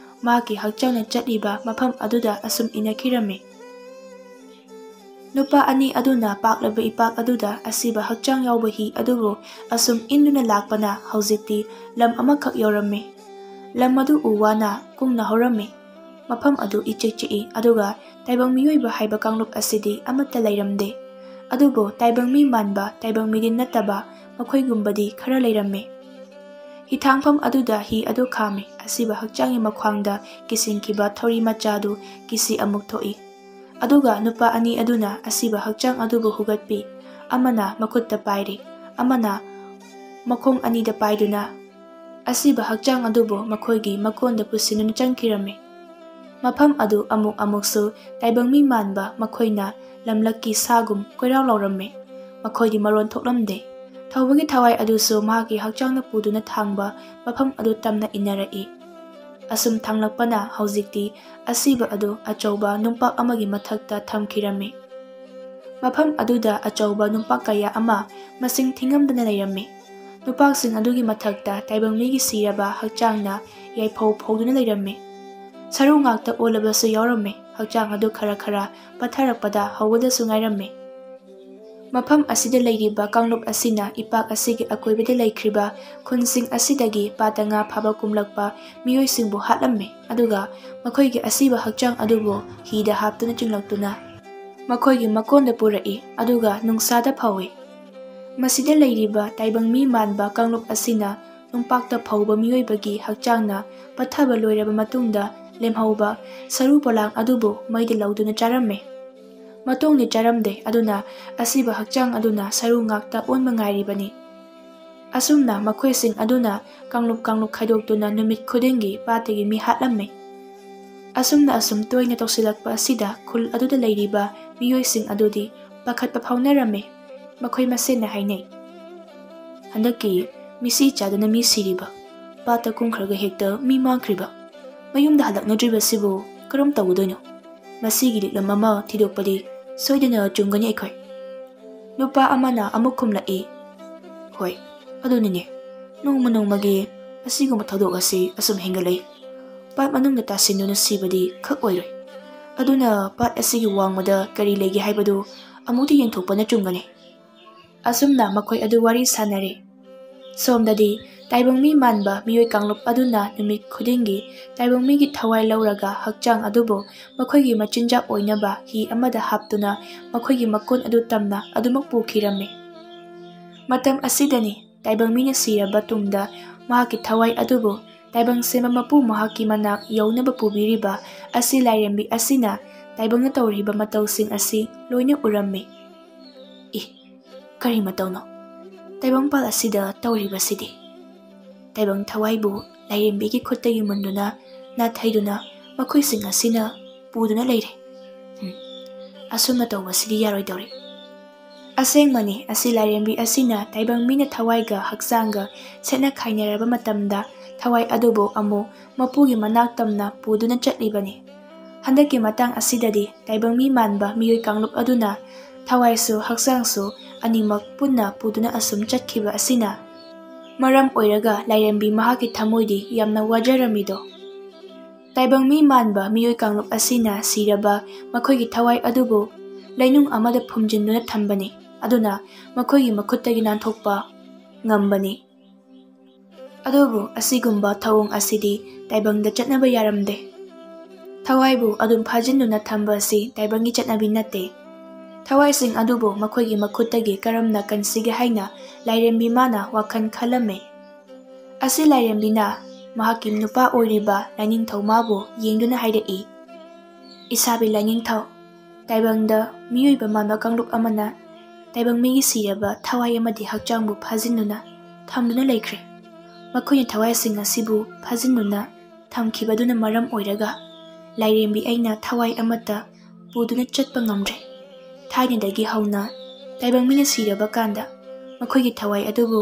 ꯃꯍꯥꯛꯀꯤ ꯍꯛꯆꯥꯡꯅ ꯆꯠꯂꯤꯕ ꯃꯐꯝ ꯑꯗꯨꯗ ꯑꯁꯨꯝ ꯏꯟꯅꯈꯤꯔꯝꯃꯤ꯫ ꯅꯨꯄꯥ ꯑꯅꯤ ꯑꯗꯨꯅ ꯄꯥꯛꯂꯕ ꯏꯄꯥꯛ ꯑꯗꯨꯗ ꯑꯁꯤꯕ ꯍꯛꯆꯥꯡ ꯌꯥꯎꯕ ꯍꯤ ꯑꯗꯨꯕꯨ ꯑꯁꯨꯝ ꯏꯟꯗꯨꯅ ꯂꯥꯛꯄꯅ ꯍꯧꯖꯤꯛꯇꯤ ꯂꯝ ꯑꯃꯈꯛ ꯌꯧꯔꯝꯃꯤ꯫ ꯂꯝ ꯑꯗꯨ ꯎ ꯋꯥꯅ ꯀꯨꯡꯅ ꯍꯧꯔꯝꯃꯤ꯫ ꯃꯐꯝ ꯑꯗꯨ ꯏꯆꯤꯛ ꯆꯤꯛꯏ, ꯑꯗꯨꯒ ꯇꯥꯏꯕꯪ ꯃꯤꯑꯣꯏꯕ ꯍꯥꯏꯕ ꯀꯥꯡꯂꯨꯞ ꯑꯁꯤꯗꯤ ꯑꯃꯠꯇ ꯂꯩꯔꯝꯗꯦ꯫ ꯑꯗꯨꯕꯨ ꯇꯥꯏꯕꯪ ꯃꯤ ꯃꯥꯟꯕ ꯇꯥꯏꯕꯪ ꯃꯤꯗꯤ ꯅꯠꯇꯕ ꯃꯈꯣꯏꯒꯨꯝꯕꯗꯤ ꯈꯔ ꯂꯩꯔꯝꯃꯤ꯫ ꯍꯤꯊꯥꯡꯐꯝ ꯑꯗꯨꯗ ꯍꯤ ꯑꯗꯨ ꯈꯥꯝꯃꯤ꯫ ꯑꯁꯤꯕ ꯍꯛꯆꯥꯡꯒꯤ ꯃꯈ꯭ꯋꯥꯡꯗ ꯀꯤꯁꯤꯟꯈꯤꯕ ꯊꯧꯔꯤ ꯃꯆꯥꯗꯨ ꯀꯤꯁꯤ ꯑꯃꯨꯛ ꯊꯣꯛꯏ꯫ ꯑꯗꯨꯒ ꯅꯨꯄꯥ ꯑꯅꯤ ꯑꯗꯨꯅ ꯑꯁꯤꯕ ꯍꯛꯆꯥꯡ ꯑꯗꯨꯕꯨ ꯍꯨꯒꯠꯄꯤ꯫ ꯑꯃꯅ ꯃꯈꯨꯠꯇ ꯄꯥꯏꯔꯤ, ꯑꯃꯅ ꯃꯈꯣꯡ ꯑꯅꯤꯗ ꯄꯥꯏꯗꯨꯅ ꯑꯁꯤꯕ ꯍꯛꯆꯥꯡ ꯑꯗꯨꯕꯨ ꯃꯈꯣꯏꯒꯤ ꯃꯀꯣꯟꯗ ꯄꯨꯁꯤꯟꯗꯨꯅ ꯆꯪꯈꯤꯔꯝꯃꯤ꯫ ꯃꯐꯝ ꯑꯗꯨ ꯑꯃꯨꯛ ꯑꯃꯨꯛꯁꯨ ꯇꯥꯏꯕꯪ ꯃꯤ ꯃꯥꯟꯕ ꯃꯈꯣꯏꯅ ꯂꯝꯂꯛꯀꯤ ꯁꯥꯒꯨꯝ ꯀꯣꯏꯔꯥꯎ ꯂꯥꯎꯔꯝꯃꯤ꯫ ꯃꯈꯣꯏꯗꯤ ꯃꯔꯣꯟ ꯊꯣꯛꯂꯝꯗꯦ꯫ ꯊꯧꯕꯒꯤ ꯊꯋꯥꯏ ꯑꯗꯨꯁꯨ ꯃꯍꯥꯛꯀꯤ ꯍꯛꯆꯥꯡꯅ ꯄꯨꯗꯨꯅ ꯊꯥꯡꯕ ꯃꯐꯝ ꯑꯗꯨ ꯇꯝꯅ ꯏꯟꯅꯔꯛꯏ꯫ ꯑꯁꯨꯝ ꯊꯥꯡꯂꯛꯄꯅ ꯍꯧꯖꯤꯛꯇꯤ ꯑꯁꯤꯕ ꯑꯗꯨ ꯑꯆꯧꯕ ꯅꯨꯡꯄꯥꯛ ꯑꯃꯒꯤ ꯃꯊꯛꯇ ꯊꯝꯈꯤꯔꯝꯃꯤ꯫ ꯃꯐꯝ ꯑꯗꯨꯗ ꯑꯆꯧꯕ ꯅꯨꯡꯄꯥꯛ ꯀꯌꯥ ꯑꯃ ꯃꯁꯤꯡ ꯊꯤꯉꯝꯗꯅ ꯂꯩꯔꯝꯃꯤ꯫ ꯅꯨꯡꯄꯥꯛꯁꯤꯡ ꯑꯗꯨꯒꯤ ꯃꯊꯛꯇ ꯇꯥꯏꯕꯪ ꯃꯤꯒꯤ ꯁꯤꯔꯕ ꯍꯛꯆꯥꯡꯅ ꯌꯥꯏꯐꯧ ꯐꯧꯗꯨꯅ ꯂꯩꯔꯝꯃꯤ꯫ ꯁꯔꯨ ꯉꯥꯛꯇ ꯑꯣꯜꯂꯕꯁꯨ ꯌꯥꯎꯔꯝꯃꯤ꯫ ꯍꯛꯆꯥꯡ ꯑꯗꯨ ꯈꯔ ꯈꯔ ꯄꯠꯊꯔꯛꯄꯗ ꯍꯧꯒꯠꯂꯁꯨ ꯉꯥꯏꯔꯝꯃꯤ꯫ ꯃꯐꯝ ꯑꯁꯤꯗ ꯂꯩꯔꯤꯕ ꯀꯥꯡꯂꯨꯞ ꯑꯁꯤꯅ ꯏꯄꯥꯛ ꯑꯁꯤꯒꯤ ꯑꯀꯣꯏꯕꯗ ꯂꯩꯈ꯭ꯔꯤꯕ ꯈꯨꯟꯁꯤꯡ ꯑꯁꯤꯗꯒꯤ ꯄꯥꯠꯇ ꯉꯥ ꯐꯥꯕ ꯀꯨꯝꯂꯛꯄ ꯃꯤꯑꯣꯏꯁꯤꯡꯕꯨ ꯍꯥꯠꯂꯝꯃꯤ, ꯑꯗꯨꯒ ꯃꯈꯣꯏꯒꯤ ꯑꯁꯤꯕ ꯍꯛꯆꯥꯡ ꯑꯗꯨꯕꯨ ꯍꯤꯗ ꯍꯥꯞꯇꯨꯅ ꯆꯤꯡꯂꯛꯇꯨꯅ ꯃꯈꯣꯏꯒꯤ ꯃꯀꯣꯟꯗ ꯄꯨꯔꯛꯏ, ꯑꯗꯨꯒ ꯅꯨꯡꯁꯥꯗ ꯐꯧꯏ꯫ ꯃꯁꯤꯗ ꯂꯩꯔꯤꯕ ꯇꯥꯏꯕꯪ ꯃꯤ ꯃꯥꯟꯕ ꯀꯥꯡꯂꯨꯞ ꯑꯁꯤꯅ ꯅꯨꯡꯄꯥꯛꯇ ꯐꯧꯕ ꯃꯤꯑꯣꯏꯕꯒꯤ ꯍꯛꯆꯥꯡꯅ ꯄꯠꯊꯕ ꯂꯣꯏꯔꯕ ꯃꯇꯨꯡꯗ ꯂꯦꯝꯍꯧꯕ ꯁꯔꯨ ꯄꯣꯂꯥꯡ ꯑꯗꯨꯕꯨ ꯃꯩꯗ ꯂꯧꯗꯨꯅ ꯆꯥꯔꯝꯃꯤ꯫ ꯃꯇꯣꯡꯗꯤ ꯆꯥꯔꯝꯗꯦ, ꯑꯗꯨꯅ ꯑꯁꯤꯕ ꯍꯛꯆꯥꯡ ꯑꯗꯨꯅ ꯁꯔꯨ ꯉꯥꯛꯇ ꯑꯣꯟꯕ ꯉꯥꯏꯔꯤꯕꯅꯤ꯫ ꯑꯁꯨꯝꯅ ꯃꯈꯣꯏꯁꯤꯡ ꯑꯗꯨꯅ ꯀꯥꯡꯂꯨꯞ ꯀꯥꯡꯂꯨꯞ ꯈꯥꯏꯗꯣꯛꯇꯨꯅ ꯅꯨꯃꯤꯠ ꯈꯨꯗꯤꯡꯒꯤ ꯄꯥꯠꯇꯒꯤ ꯃꯤ ꯍꯥꯠꯂꯝꯃꯤ꯫ ꯑꯁꯨꯝꯅ ꯑꯁꯨꯝ ꯇꯣꯏꯅ ꯇꯧꯁꯤꯜꯂꯛꯄ ꯑꯁꯤꯗ ꯈꯨꯜ ꯑꯗꯨꯗ ꯂꯩꯔꯤꯕ ꯃꯤꯑꯣꯏꯁꯤꯡ ꯑꯗꯨꯗꯤ ꯄꯥꯈꯠꯄ ꯐꯥꯎꯅꯔꯝꯃꯤ꯫ ꯃꯈꯣꯏ ꯃꯁꯦꯟꯅ ꯍꯥꯏꯅꯩ, "ꯍꯟꯗꯛꯀꯤ ꯃꯤꯁꯤ ꯆꯥꯗꯅ ꯃꯤ ꯁꯤꯔꯤꯕ, ꯄꯥꯠꯇ ꯀꯨꯝꯈ꯭ꯔꯒ ꯍꯦꯛꯇ ꯃꯤ ꯃꯥꯡꯈ꯭ꯔꯤꯕ, ꯃꯌꯨꯝꯗ ꯍꯜꯂꯛꯅꯗ꯭ꯔꯤꯕꯁꯤꯕꯨ ꯀꯔꯝ ꯇꯧꯒꯗꯣꯏꯅꯣ? ꯃꯁꯤꯒꯤ ꯂꯤꯛꯂꯝ ꯑꯃ ꯊꯤꯗꯣꯛꯄꯗꯤ ꯁꯣꯏꯗꯅ ꯆꯨꯝꯒꯅꯤ ꯑꯩꯈꯣꯏ"꯫ ꯅꯨꯄꯥ ꯑꯃꯅ ꯑꯃꯨꯛ ꯈꯨꯝꯂꯛꯏ, "ꯍꯣꯏ, ꯑꯗꯨꯅꯤꯅꯦ, ꯅꯣꯡꯃ ꯅꯣꯡꯃꯒꯤ ꯑꯁꯤꯒꯨꯝꯕ ꯊꯧꯗꯣꯛ ꯑꯁꯤ ꯑꯁꯨꯝ ꯍꯦꯟꯒꯠꯂꯛꯏ꯫ ꯄꯥꯠ ꯃꯅꯨꯡꯗ ꯇꯥꯁꯤꯟꯗꯨꯅ ꯁꯤꯕꯗꯤ ꯈꯛ ꯑꯣꯏꯔꯣꯏ꯫ ꯑꯗꯨꯅ ꯄꯥꯠ ꯑꯁꯤꯒꯤ ꯋꯥꯡꯃꯗ ꯀꯔꯤ ꯂꯩꯒꯦ ꯍꯥꯏꯕꯗꯨ ꯑꯃꯨꯛꯇ ꯌꯦꯡꯊꯣꯛꯄꯅ ꯆꯨꯝꯒꯅꯤ"꯫ ꯑꯁꯨꯝꯅ ꯃꯈꯣꯏ ꯑꯗꯨ ꯋꯥꯔꯤ ꯁꯥꯟꯅꯔꯦ꯫ ꯁꯣꯝꯗꯗꯤ ꯇꯥꯏꯕꯪ ꯃꯤ ꯃꯥꯟꯕ ꯃꯤꯑꯣꯏ ꯀꯥꯡꯂꯨꯞ ꯑꯗꯨꯅ ꯅꯨꯃꯤꯠ ꯈꯨꯗꯤꯡꯒꯤ ꯇꯥꯏꯕꯪ ꯃꯤꯒꯤ ꯊꯋꯥꯏ ꯂꯧꯔꯒ ꯍꯛꯆꯥꯡ ꯑꯗꯨꯕꯨ ꯃꯈꯣꯏꯒꯤ ꯃꯆꯤꯟꯖꯥꯛ ꯑꯣꯏꯅꯕ ꯍꯤ ꯑꯃꯗ ꯍꯥꯞꯇꯨꯅ ꯃꯈꯣꯏꯒꯤ ꯃꯀꯣꯟ ꯑꯗꯨ ꯇꯝꯅ ꯑꯗꯨꯃꯛ ꯄꯨꯈꯤꯔꯝꯃꯤ꯫ ꯃꯇꯝ ꯑꯁꯤꯗꯅꯤ ꯇꯥꯏꯕꯪ ꯃꯤꯅ ꯁꯤꯔꯕ ꯇꯨꯡꯗ ꯃꯍꯥꯛꯀꯤ ꯊꯋꯥꯏ ꯑꯗꯨꯕꯨ ꯇꯥꯏꯕꯪ ꯁꯦꯝꯕ ꯃꯄꯨ ꯃꯍꯥꯛꯀꯤ ꯃꯅꯥꯛ ꯌꯧꯅꯕ ꯄꯨꯕꯤꯔꯤꯕ ꯑꯁꯤ ꯂꯥꯏꯔꯦꯝꯕꯤ ꯑꯁꯤꯅ ꯇꯥꯏꯕꯪꯅ ꯇꯧꯔꯤꯕ ꯃꯇꯧꯁꯤꯡ ꯑꯁꯤ ꯂꯣꯏꯅ ꯎꯔꯝꯃꯤ꯫ ꯏ, ꯀꯔꯤ ꯃꯇꯧꯅꯣ ꯇꯥꯏꯕꯪꯄꯥꯜ ꯑꯁꯤꯗ ꯇꯧꯔꯤꯕꯁꯤꯗꯤ? ꯇꯥꯏꯕꯪ ꯊꯋꯥꯏꯕꯨ ꯂꯥꯏꯔꯦꯝꯕꯤꯒꯤ ꯈꯨꯠꯇꯒꯤ ꯃꯨꯟꯗꯨꯅ ꯅꯥꯊꯩꯗꯨꯅ ꯃꯈꯣꯏꯁꯤꯡ ꯑꯁꯤꯅ ꯄꯨꯗꯨꯅ ꯂꯩꯔꯦ꯫ ꯎꯝ, ꯑꯁꯨꯝꯅ ꯇꯧꯕꯁꯤꯗꯤ ꯌꯥꯔꯣꯏꯗꯧꯔꯤ꯫ ꯑꯁꯦꯡꯕꯅꯤ, ꯑꯁꯤ ꯂꯥꯏꯔꯦꯝꯕꯤ ꯑꯁꯤꯅ ꯇꯥꯏꯕꯪ ꯃꯤꯅ ꯊꯋꯥꯏꯒ ꯍꯛꯆꯥꯡꯒ ꯁꯦꯠꯅ ꯈꯥꯏꯅꯔꯕ ꯃꯇꯝꯗ ꯊꯋꯥꯏ ꯑꯗꯨꯕꯨ ꯑꯃꯨꯛ ꯃꯄꯨꯒꯤ ꯃꯅꯥꯛ ꯇꯝꯅ ꯄꯨꯗꯨꯅ ꯆꯠꯂꯤꯕꯅꯤ꯫ ꯍꯟꯗꯛꯀꯤ ꯃꯇꯥꯡ ꯑꯁꯤꯗꯗꯤ ꯇꯥꯏꯕꯪ ꯃꯤ ꯃꯥꯟꯕ ꯃꯤꯑꯣꯏ ꯀꯥꯡꯂꯨꯞ ꯑꯗꯨꯅ ꯊꯋꯥꯏꯁꯨ ꯍꯛꯆꯥꯡꯁꯨ ꯑꯅꯤꯃꯛ ꯄꯨꯟꯅ ꯄꯨꯗꯨꯅ ꯑꯁꯨꯝ ꯆꯠꯈꯤꯕ ꯑꯁꯤꯅ ꯃꯔꯝ ꯑꯣꯏꯔꯒ ꯂꯥꯏꯔꯦꯝꯕꯤ ꯃꯍꯥꯛꯀꯤ ꯊꯃꯣꯏꯗꯤ ꯌꯥꯝꯅ ꯋꯥꯖꯔꯝꯃꯤꯗꯣ꯫ ꯇꯥꯏꯕꯪ ꯃꯤ ꯃꯥꯟꯕ ꯃꯤꯑꯣꯏ ꯀꯥꯡꯂꯨꯞ ꯑꯁꯤꯅ ꯁꯤꯔꯕ ꯃꯈꯣꯏꯒꯤ ꯊꯋꯥꯏ ꯑꯗꯨꯕꯨ ꯂꯩꯅꯨꯡ ꯑꯃꯗ ꯐꯨꯝꯖꯤꯟꯗꯨꯅ ꯊꯝꯕꯅꯤ꯫ ꯑꯗꯨꯅ ꯃꯈꯣꯏꯒꯤ ꯃꯈꯨꯠꯇꯒꯤ ꯅꯥꯟꯊꯣꯛꯄ ꯉꯝꯕꯅꯤ꯫ ꯑꯗꯨꯕꯨ ꯑꯁꯤꯒꯨꯝꯕ ꯊꯧꯑꯣꯡ ꯑꯁꯤꯗꯤ ꯇꯥꯏꯕꯪꯗ ꯆꯠꯅꯕ ꯌꯥꯔꯝꯗꯦ꯫ ꯊꯋꯥꯏꯕꯨ ꯑꯗꯨꯝ ꯐꯥꯖꯤꯟꯗꯨꯅ ꯊꯝꯕ ꯑꯁꯤ ꯇꯥꯏꯕꯪꯒꯤ ꯆꯠꯅꯕꯤ ꯅꯠꯇꯦ꯫ ꯊꯋꯥꯏꯁꯤꯡ ꯑꯗꯨꯕꯨ ꯃꯈꯣꯏꯒꯤ ꯃꯈꯨꯠꯇꯒꯤ ꯀꯔꯝꯅ ꯀꯟꯁꯤꯒꯦ ꯍꯥꯏꯅ ꯂꯥꯏꯔꯦꯝꯕꯤ ꯃꯥꯅ ꯋꯥꯈꯜ ꯈꯜꯂꯝꯃꯤ꯫ ꯑꯁꯤ ꯂꯥꯏꯔꯦꯝꯕꯤꯅ ꯃꯍꯥꯛꯀꯤ ꯅꯨꯄꯥ ꯑꯣꯏꯔꯤꯕ ꯂꯥꯏꯅꯤꯡꯊꯧ ꯃꯥꯕꯨ ꯌꯦꯡꯗꯨꯅ ꯍꯥꯏꯔꯛꯏ, "ꯏꯁꯥꯕꯤ ꯂꯥꯏꯅꯤꯡꯊꯧ, ꯇꯥꯏꯕꯪꯗ ꯃꯤꯑꯣꯏꯕ ꯃꯥꯟꯕ ꯀꯥꯡꯂꯨꯞ ꯑꯃꯅ ꯇꯥꯏꯕꯪ ꯃꯤꯒꯤ ꯁꯤꯔꯕ ꯊꯋꯥꯏ ꯑꯃꯗꯤ ꯍꯛꯆꯥꯡꯕꯨ ꯐꯥꯖꯤꯟꯗꯨꯅ ꯊꯝꯗꯨꯅ ꯂꯩꯈ꯭ꯔꯦ꯫ ꯃꯈꯣꯏꯅ ꯊꯋꯥꯏꯁꯤꯡ ꯑꯁꯤꯕꯨ ꯐꯥꯖꯤꯟꯗꯨꯅ ꯊꯝꯈꯤꯕꯗꯨꯅ ꯃꯔꯝ ꯑꯣꯏꯔꯒ ꯂꯥꯏꯔꯦꯝꯕꯤ ꯑꯩꯅ ꯊꯋꯥꯏ ꯑꯃꯠꯇ ꯄꯨꯗꯨꯅ ꯆꯠꯄ ꯉꯝꯗ꯭ꯔꯦ꯫ ꯊꯥꯏꯅꯗꯒꯤ ꯍꯧꯅ ꯇꯥꯏꯕꯪ ꯃꯤꯅ ꯁꯤꯔꯕ ꯀꯥꯟꯗ ꯃꯈꯣꯏꯒꯤ ꯊꯋꯥꯏ ꯑꯗꯨꯕꯨ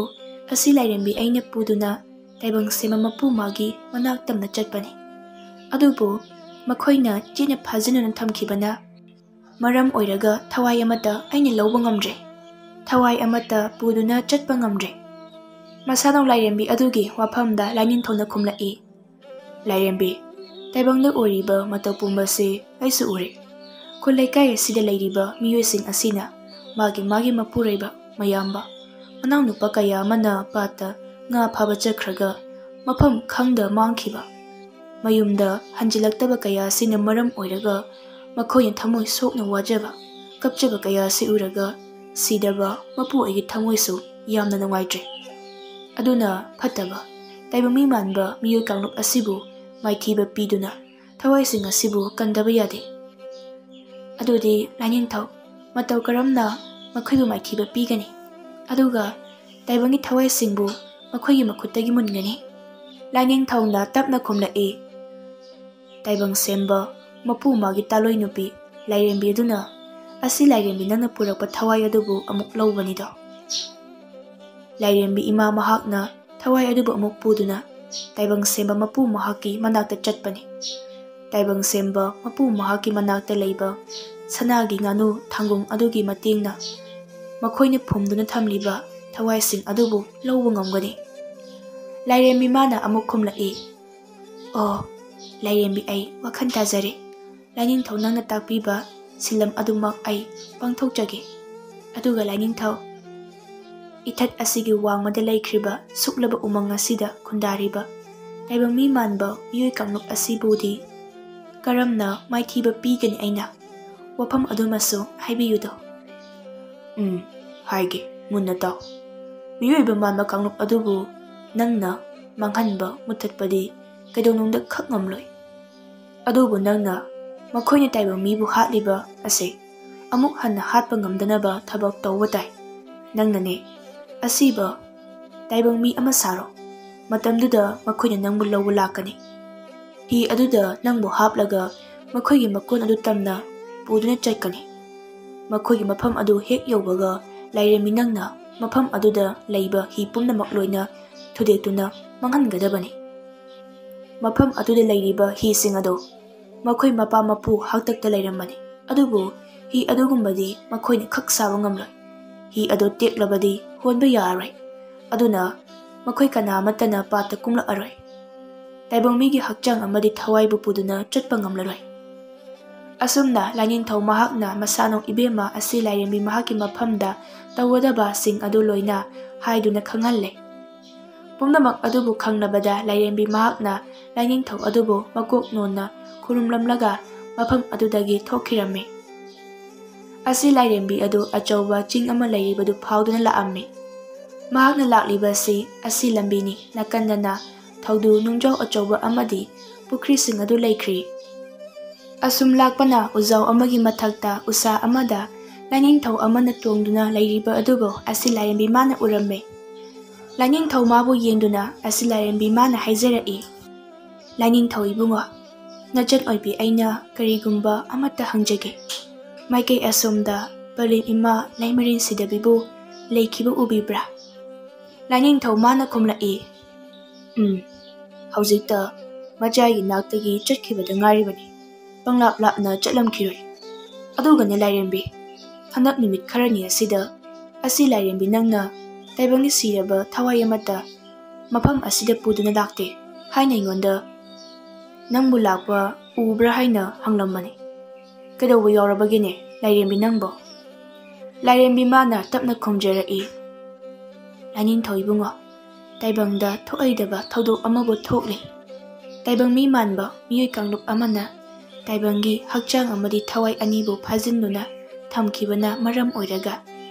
ꯑꯁꯤ ꯂꯥꯏꯔꯦꯝꯕꯤ ꯑꯩꯅ ꯄꯨꯗꯨꯅ ꯇꯥꯏꯕꯪ ꯁꯦꯝꯕ ꯃꯄꯨ ꯃꯥꯒꯤ ꯃꯅꯥꯛ ꯇꯝꯅ ꯆꯠꯄꯅꯤ꯫ ꯑꯗꯨꯕꯨ ꯃꯈꯣꯏꯅ ꯆꯦꯠꯅ ꯐꯥꯖꯤꯟꯗꯨꯅ ꯊꯝꯈꯤꯕꯅ ꯃꯔꯝ ꯑꯣꯏꯔꯒ ꯊꯋꯥꯏ ꯑꯃꯠꯇ ꯑꯩꯅ ꯂꯧꯕ ꯉꯝꯗ꯭ꯔꯦ꯫ ꯊꯋꯥꯏ ꯑꯃꯠꯇ ꯄꯨꯗꯨꯅ ꯆꯠꯄ ꯉꯝꯗ꯭ꯔꯦ꯫ ꯃꯁꯥꯅꯧ ꯂꯥꯏꯔꯦꯝꯕꯤ ꯑꯗꯨꯒꯤ ꯋꯥꯐꯝꯗ ꯂꯥꯏꯅꯤꯡꯊꯧꯅ ꯈꯨꯝꯂꯛꯏ, "ꯂꯥꯏꯔꯦꯝꯕꯤ, ꯇꯥꯏꯕꯪꯗ ꯑꯣꯏꯔꯤꯕ ꯃꯇꯧ ꯄꯨꯝꯕꯁꯤ ꯑꯩꯁꯨ ꯎꯔꯦ꯫ ꯈꯨꯜ ꯂꯩꯀꯥꯏ ꯑꯁꯤꯗ ꯂꯩꯔꯤꯕ ꯃꯤꯑꯣꯏꯁꯤꯡ ꯑꯁꯤꯅ ꯃꯥꯒꯤ ꯃꯥꯒꯤ ꯃꯄꯨꯔꯣꯏꯕ, ꯃꯌꯥꯝꯕ, ꯃꯅꯥꯎꯅꯨꯄꯥ ꯀꯌꯥ ꯑꯃꯅ ꯄꯥꯠꯇ ꯉꯥ ꯐꯥꯕ ꯆꯠꯈ꯭ꯔꯒ ꯃꯐꯝ ꯈꯪꯗ ꯃꯥꯡꯈꯤꯕ, ꯃꯌꯨꯝꯗ ꯍꯟꯖꯤꯜꯂꯛꯇꯕ ꯀꯌꯥ ꯑꯁꯤꯅ ꯃꯔꯝ ꯑꯣꯏꯔꯒ ꯃꯈꯣꯏꯅ ꯊꯃꯣꯏ ꯁꯣꯛꯅ ꯋꯥꯖꯕ, ꯀꯞꯆꯕ ꯀꯌꯥ ꯑꯁꯤ ꯎꯔꯒ ꯁꯤꯗꯕ ꯃꯄꯨ ꯑꯩꯒꯤ ꯊꯃꯣꯏꯁꯨ ꯌꯥꯝꯅ ꯅꯨꯡꯉꯥꯏꯇ꯭ꯔꯦ꯫ ꯑꯗꯨꯅ ꯐꯠꯇꯕ, ꯇꯥꯏꯕꯪ ꯃꯤ ꯃꯥꯟꯕ ꯃꯤꯑꯣꯏ ꯀꯥꯡꯂꯨꯞ ꯑꯁꯤꯕꯨ ꯃꯥꯏꯊꯤꯕ ꯄꯤꯗꯨꯅ ꯊꯋꯥꯏꯁꯤꯡ ꯑꯁꯤꯕꯨ ꯀꯟꯗꯕ ꯌꯥꯗꯦ꯫ ꯑꯗꯨꯗꯤ ꯂꯥꯏꯅꯤꯡꯊꯧ, ꯃꯇꯧ ꯀꯔꯝꯅ ꯃꯈꯣꯏꯕꯨ ꯃꯥꯏꯊꯤꯕ ꯄꯤꯒꯅꯤ? ꯑꯗꯨꯒ ꯇꯥꯏꯕꯪꯒꯤ ꯊꯋꯥꯏꯁꯤꯡꯕꯨ ꯃꯈꯣꯏꯒꯤ ꯃꯈꯨꯠꯇꯒꯤ ꯃꯨꯟꯒꯅꯤ?" ꯂꯥꯏꯅꯤꯡꯊꯧꯅ ꯇꯞꯅ ꯈꯨꯝꯂꯛꯏ, "ꯇꯥꯏꯕꯪ ꯁꯦꯝꯕ ꯃꯄꯨ ꯃꯥꯒꯤ ꯇꯥꯂꯣꯏ ꯅꯨꯄꯤ ꯂꯥꯏꯔꯦꯝꯕꯤ ꯑꯗꯨꯅ ꯑꯁꯤ ꯂꯥꯏꯔꯦꯝꯕꯤ ꯅꯪꯅ ꯄꯨꯔꯛꯄ ꯊꯋꯥꯏ ꯑꯗꯨꯕꯨ ꯑꯃꯨꯛ ꯂꯧꯕꯅꯤꯗꯣ꯫" ꯂꯥꯏꯔꯦꯝꯕꯤ ꯏꯃꯥ ꯃꯍꯥꯛꯅ ꯊꯋꯥꯏ ꯑꯗꯨꯕꯨ ꯑꯃꯨꯛ ꯄꯨꯗꯨꯅ ꯇꯥꯏꯕꯪ ꯁꯦꯝꯕ ꯃꯄꯨ ꯃꯍꯥꯛꯀꯤ ꯃꯅꯥꯛꯇ ꯆꯠꯄꯅꯤ꯫ ꯇꯥꯏꯕꯪ ꯁꯦꯝꯕ ꯃꯄꯨ ꯃꯍꯥꯛꯀꯤ ꯃꯅꯥꯛꯇ ꯂꯩꯕ ꯁꯅꯥꯒꯤ ꯉꯥꯅꯨ ꯊꯥꯡꯒꯣꯡ ꯑꯗꯨꯒꯤ ꯃꯇꯦꯡꯅ ꯃꯈꯣꯏꯅ ꯐꯨꯝꯗꯨꯅ ꯊꯝꯂꯤꯕ ꯊꯋꯥꯏꯁꯤꯡ ꯑꯗꯨꯕꯨ ꯂꯧꯕ ꯉꯝꯒꯅꯤ꯫ ꯂꯥꯏꯔꯦꯝꯕꯤ ꯃꯥꯅ ꯑꯃꯨꯛ ꯈꯨꯝꯂꯛꯏ, "ꯑꯣ, ꯂꯥꯏꯔꯦꯝꯕꯤ, ꯑꯩ ꯋꯥꯈꯜ ꯇꯥꯖꯔꯦ꯫ ꯂꯥꯏꯅꯤꯡꯊꯧ ꯅꯪꯅ ꯇꯥꯛꯄꯤꯕ ꯁꯤꯟꯂꯝ ꯑꯗꯨꯃꯛ ꯑꯩ ꯄꯥꯡꯊꯣꯛꯆꯒꯦ꯫ ꯑꯗꯨꯒ ꯂꯥꯏꯅꯤꯡꯊꯧ, ꯏꯊꯠ ꯑꯁꯤꯒꯤ ꯋꯥꯡꯃꯗ ꯂꯩꯈ꯭ꯔꯤꯕ ꯁꯨꯛꯂꯕ ꯎꯃꯪ ꯑꯁꯤꯗ ꯈꯨꯟꯗꯥꯔꯤꯕ ꯇꯥꯏꯕꯪ ꯃꯤ ꯃꯥꯟꯕ ꯃꯤꯑꯣꯏ ꯀꯥꯡꯂꯨꯞ ꯑꯁꯤꯕꯨꯗꯤ ꯀꯔꯝꯅ ꯃꯥꯏꯊꯤꯕ ꯄꯤꯒꯅꯤ? ꯑꯩꯅ ꯋꯥꯐꯝ ꯑꯗꯨꯃꯁꯨ ꯍꯥꯏꯕꯤꯌꯨꯗꯣ꯫" "ꯎꯝ, ꯍꯥꯏꯒꯦ, ꯃꯨꯟꯅ ꯇꯥꯎ꯫ ꯃꯤꯑꯣꯏꯕ ꯃꯥꯟꯕ ꯀꯥꯡꯂꯨꯞ ꯑꯗꯨꯕꯨ ꯅꯪꯅ ꯃꯥꯡꯍꯟꯕ, ꯃꯨꯊꯠꯄꯗꯤ ꯀꯩꯗꯧꯅꯨꯡꯗ ꯈꯛ ꯉꯝꯂꯣꯏ꯫ ꯑꯗꯨꯕꯨ ꯅꯪꯅ ꯃꯈꯣꯏꯅ ꯇꯥꯏꯕꯪ ꯃꯤꯕꯨ ꯍꯥꯠꯂꯤꯕ ꯑꯁꯤ ꯑꯃꯨꯛ ꯍꯟꯅ ꯍꯥꯠꯄ ꯉꯝꯗꯅꯕ ꯊꯕꯛ ꯇꯧꯕ ꯇꯥꯏ꯫ ꯅꯪꯅꯅꯦ ꯑꯁꯤꯕ ꯇꯥꯏꯕꯪ ꯃꯤ ꯑꯃ ꯁꯥꯔꯣ꯫ ꯃꯇꯝꯗꯨꯗ ꯃꯈꯣꯏꯅ ꯅꯪꯕꯨ ꯂꯧꯕ ꯂꯥꯛꯀꯅꯤ꯫ ꯍꯤ ꯑꯗꯨꯗ ꯅꯪꯕꯨ ꯍꯥꯞꯂꯒ ꯃꯈꯣꯏꯒꯤ ꯃꯀꯣꯟ ꯑꯗꯨ ꯇꯝꯅ ꯄꯨꯗꯨꯅ ꯆꯠꯀꯅꯤ꯫ ꯃꯈꯣꯏꯒꯤ ꯃꯐꯝ ꯑꯗꯨ ꯍꯦꯛ ꯌꯧꯕꯒ, ꯂꯥꯏꯔꯦꯝꯕꯤ ꯅꯪꯅ ꯃꯐꯝ ꯑꯗꯨꯗ ꯂꯩꯕ ꯍꯤ ꯄꯨꯝꯅꯃꯛ ꯂꯣꯏꯅ ꯊꯨꯗꯦꯛꯇꯨꯅ ꯃꯥꯡꯍꯟꯒꯗꯕꯅꯤ꯫ ꯃꯐꯝ ꯑꯗꯨꯗ ꯂꯩꯔꯤꯕ ꯍꯤꯁꯤꯡ ꯑꯗꯨ ꯃꯈꯣꯏ ꯃꯄꯥ ꯃꯄꯨ ꯍꯥꯛꯇꯛꯇ ꯂꯩꯔꯝꯕꯅꯤ꯫ ꯑꯗꯨꯕꯨ ꯍꯤ ꯑꯗꯨꯒꯨꯝꯕꯗꯤ ꯃꯈꯣꯏꯅ ꯈꯛ ꯁꯥꯕ ꯉꯝꯂꯣꯏ꯫ ꯍꯤ ꯑꯗꯨ ꯇꯦꯛꯂꯕꯗꯤ ꯍꯣꯟꯕ ꯌꯥꯔꯔꯣꯏ꯫ ꯑꯗꯨꯅ ꯃꯈꯣꯏ ꯀꯅꯥ ꯑꯃꯠꯇꯅ ꯄꯥꯠꯇ ꯀꯨꯝꯂꯛꯑꯔꯣꯏ꯫ ꯇꯥꯏꯕꯪ ꯃꯤꯒꯤ ꯍꯛꯆꯥꯡ ꯑꯃꯗꯤ ꯊꯋꯥꯏꯕꯨ ꯄꯨꯗꯨꯅ ꯆꯠꯄ ꯉꯝꯂꯔꯣꯏ꯫ ꯑꯁꯨꯝꯅ ꯂꯥꯏꯅꯤꯡꯊꯧ ꯃꯍꯥꯛꯅ ꯃꯁꯥꯅꯧ ꯏꯕꯦꯝꯃ ꯑꯁꯤ ꯂꯥꯏꯔꯦꯝꯕꯤ ꯃꯍꯥꯛꯀꯤ ꯃꯐꯝꯗ ꯇꯧꯒꯗꯕꯁꯤꯡ ꯑꯗꯨ ꯂꯣꯏꯅ ꯍꯥꯏꯗꯨꯅ ꯈꯪꯍꯜꯂꯦ꯫ ꯄꯨꯝꯅꯃꯛ ꯑꯗꯨꯕꯨ ꯈꯪꯂꯕꯗ ꯂꯥꯏꯔꯦꯝꯕꯤ ꯃꯍꯥꯛꯅ ꯂꯥꯏꯅꯤꯡꯊꯧ ꯑꯗꯨꯕꯨ ꯃꯀꯣꯛ ꯅꯣꯟꯅ ꯈꯨꯔꯨꯝꯂꯝꯂꯒ ꯃꯐꯝ ꯑꯗꯨꯗꯒꯤ ꯊꯣꯛꯈꯤꯔꯝꯃꯤ꯫ ꯑꯁꯤ ꯂꯥꯏꯔꯦꯝꯕꯤ ꯑꯗꯨ ꯑꯆꯧꯕ ꯆꯤꯡ ꯑꯃ ꯂꯩꯔꯤꯕꯗꯨ ꯐꯥꯎꯗꯨꯅ ꯂꯥꯛꯑꯝꯃꯤ꯫ ꯃꯍꯥꯛꯅ ꯂꯥꯛꯂꯤꯕ ꯑꯁꯤ ꯑꯁꯤ ꯂꯝꯕꯤꯅꯤ꯫ ꯅꯥꯀꯟꯗꯅ ꯊꯧꯗꯨ ꯅꯨꯡꯖꯥꯎ ꯑꯆꯧꯕ ꯑꯃꯗꯤ ꯄꯨꯈ꯭ꯔꯤꯁꯤꯡ ꯑꯗꯨ ꯂꯩꯈ꯭ꯔꯤ꯫ ꯑꯁꯨꯝ ꯂꯥꯛꯄꯅ ꯎꯖꯥꯎ ꯑꯃꯒꯤ ꯃꯊꯛꯇ ꯎꯁꯥ ꯑꯃꯗ ꯂꯥꯏꯅꯤꯡꯊꯧ ꯑꯃꯅ ꯇꯣꯡꯗꯨꯅ ꯂꯩꯔꯤꯕ ꯑꯗꯨꯕꯨ ꯑꯁꯤ ꯂꯥꯏꯔꯦꯝꯕꯤ ꯃꯥꯅ ꯎꯔꯝꯃꯤ꯫ ꯂꯥꯏꯅꯤꯡꯊꯧ ꯃꯥꯕꯨ ꯌꯦꯡꯗꯨꯅ ꯑꯁꯤ ꯂꯥꯏꯔꯦꯝꯕꯤ ꯃꯥꯅ ꯍꯥꯏꯖꯔꯛꯏ, "ꯂꯥꯏꯅꯤꯡꯊꯧ ꯏꯕꯨꯡꯉꯣ, ꯅꯆꯟ ꯑꯣꯏꯕꯤ ꯑꯩꯅ ꯀꯔꯤꯒꯨꯝꯕ ꯑꯃꯠꯇ ꯍꯪꯖꯒꯦ꯫ ꯃꯥꯏꯀꯩ ꯑꯁꯣꯝꯗ ꯄꯂꯦꯝ ꯏꯃꯥ ꯂꯩꯃꯔꯦꯟ ꯁꯤꯗꯕꯤꯕꯨ ꯂꯩꯈꯤꯕ ꯎꯕꯤꯕ꯭ꯔꯥ?" ꯂꯥꯏꯅꯤꯡꯊꯧ ꯃꯥꯅ ꯈꯨꯝꯂꯛꯏ, "ꯎꯝ, ꯍꯧꯖꯤꯛꯇ ꯃꯆꯥꯒꯤ ꯅꯥꯛꯇꯒꯤ ꯆꯠꯈꯤꯕꯗ ꯉꯥꯏꯔꯤꯕꯅꯤ꯫ ꯄꯪꯂꯥꯞ ꯂꯥꯞꯅ ꯆꯠꯂꯝꯈꯤꯔꯣꯏ꯫ ꯑꯗꯨꯒꯅꯦ ꯂꯥꯏꯔꯦꯝꯕꯤ, ꯍꯟꯗꯛ ꯅꯨꯃꯤꯠ ꯈꯔꯅꯤ ꯑꯁꯤꯗ ꯑꯁꯤ ꯂꯥꯏꯔꯦꯝꯕꯤ ꯅꯪꯅ ꯇꯥꯏꯕꯪꯒꯤ ꯁꯤꯔꯕ ꯊꯋꯥꯏ ꯑꯃꯠꯇ ꯃꯐꯝ ꯑꯁꯤꯗ ꯄꯨꯗꯨꯅ ꯂꯥꯛꯇꯦ ꯍꯥꯏꯅ ꯑꯩꯉꯣꯟꯗ ꯅꯪꯕꯨ ꯂꯥꯛꯄ ꯎꯕ꯭ꯔꯥ ꯍꯥꯏꯅ ꯍꯪꯂꯝꯕꯅꯤ꯫ ꯀꯩꯗꯧꯕ ꯌꯥꯎꯔꯕꯒꯦꯅꯦ ꯂꯥꯏꯔꯦꯝꯕꯤ ꯅꯪꯕꯣ?" ꯂꯥꯏꯔꯦꯝꯕꯤ ꯃꯥꯅ ꯇꯞꯅ ꯈꯨꯝꯖꯔꯛꯏ, "ꯂꯥꯏꯅꯤꯡꯊꯧ ꯏꯕꯨꯡꯉꯣ, ꯇꯥꯏꯕꯪꯗ ꯊꯣꯛꯍꯩꯗꯕ ꯊꯧꯗꯣꯛ ꯑꯃꯕꯨ ꯊꯣꯛꯂꯤ꯫ ꯇꯥꯏꯕꯪ ꯃꯤ ꯃꯥꯟꯕ ꯃꯤꯑꯣꯏ ꯀꯥꯡꯂꯨꯞ ꯑꯃꯅ ꯇꯥꯏꯕꯪꯒꯤ ꯍꯛꯆꯥꯡ ꯑꯃꯗꯤ ꯊꯋꯥꯏ ꯑꯅꯤꯕꯨ ꯐꯥꯖꯤꯟꯗꯨꯅ ꯊꯝꯈꯤꯕꯅ ꯃꯔꯝ ꯑꯣꯏꯔꯒ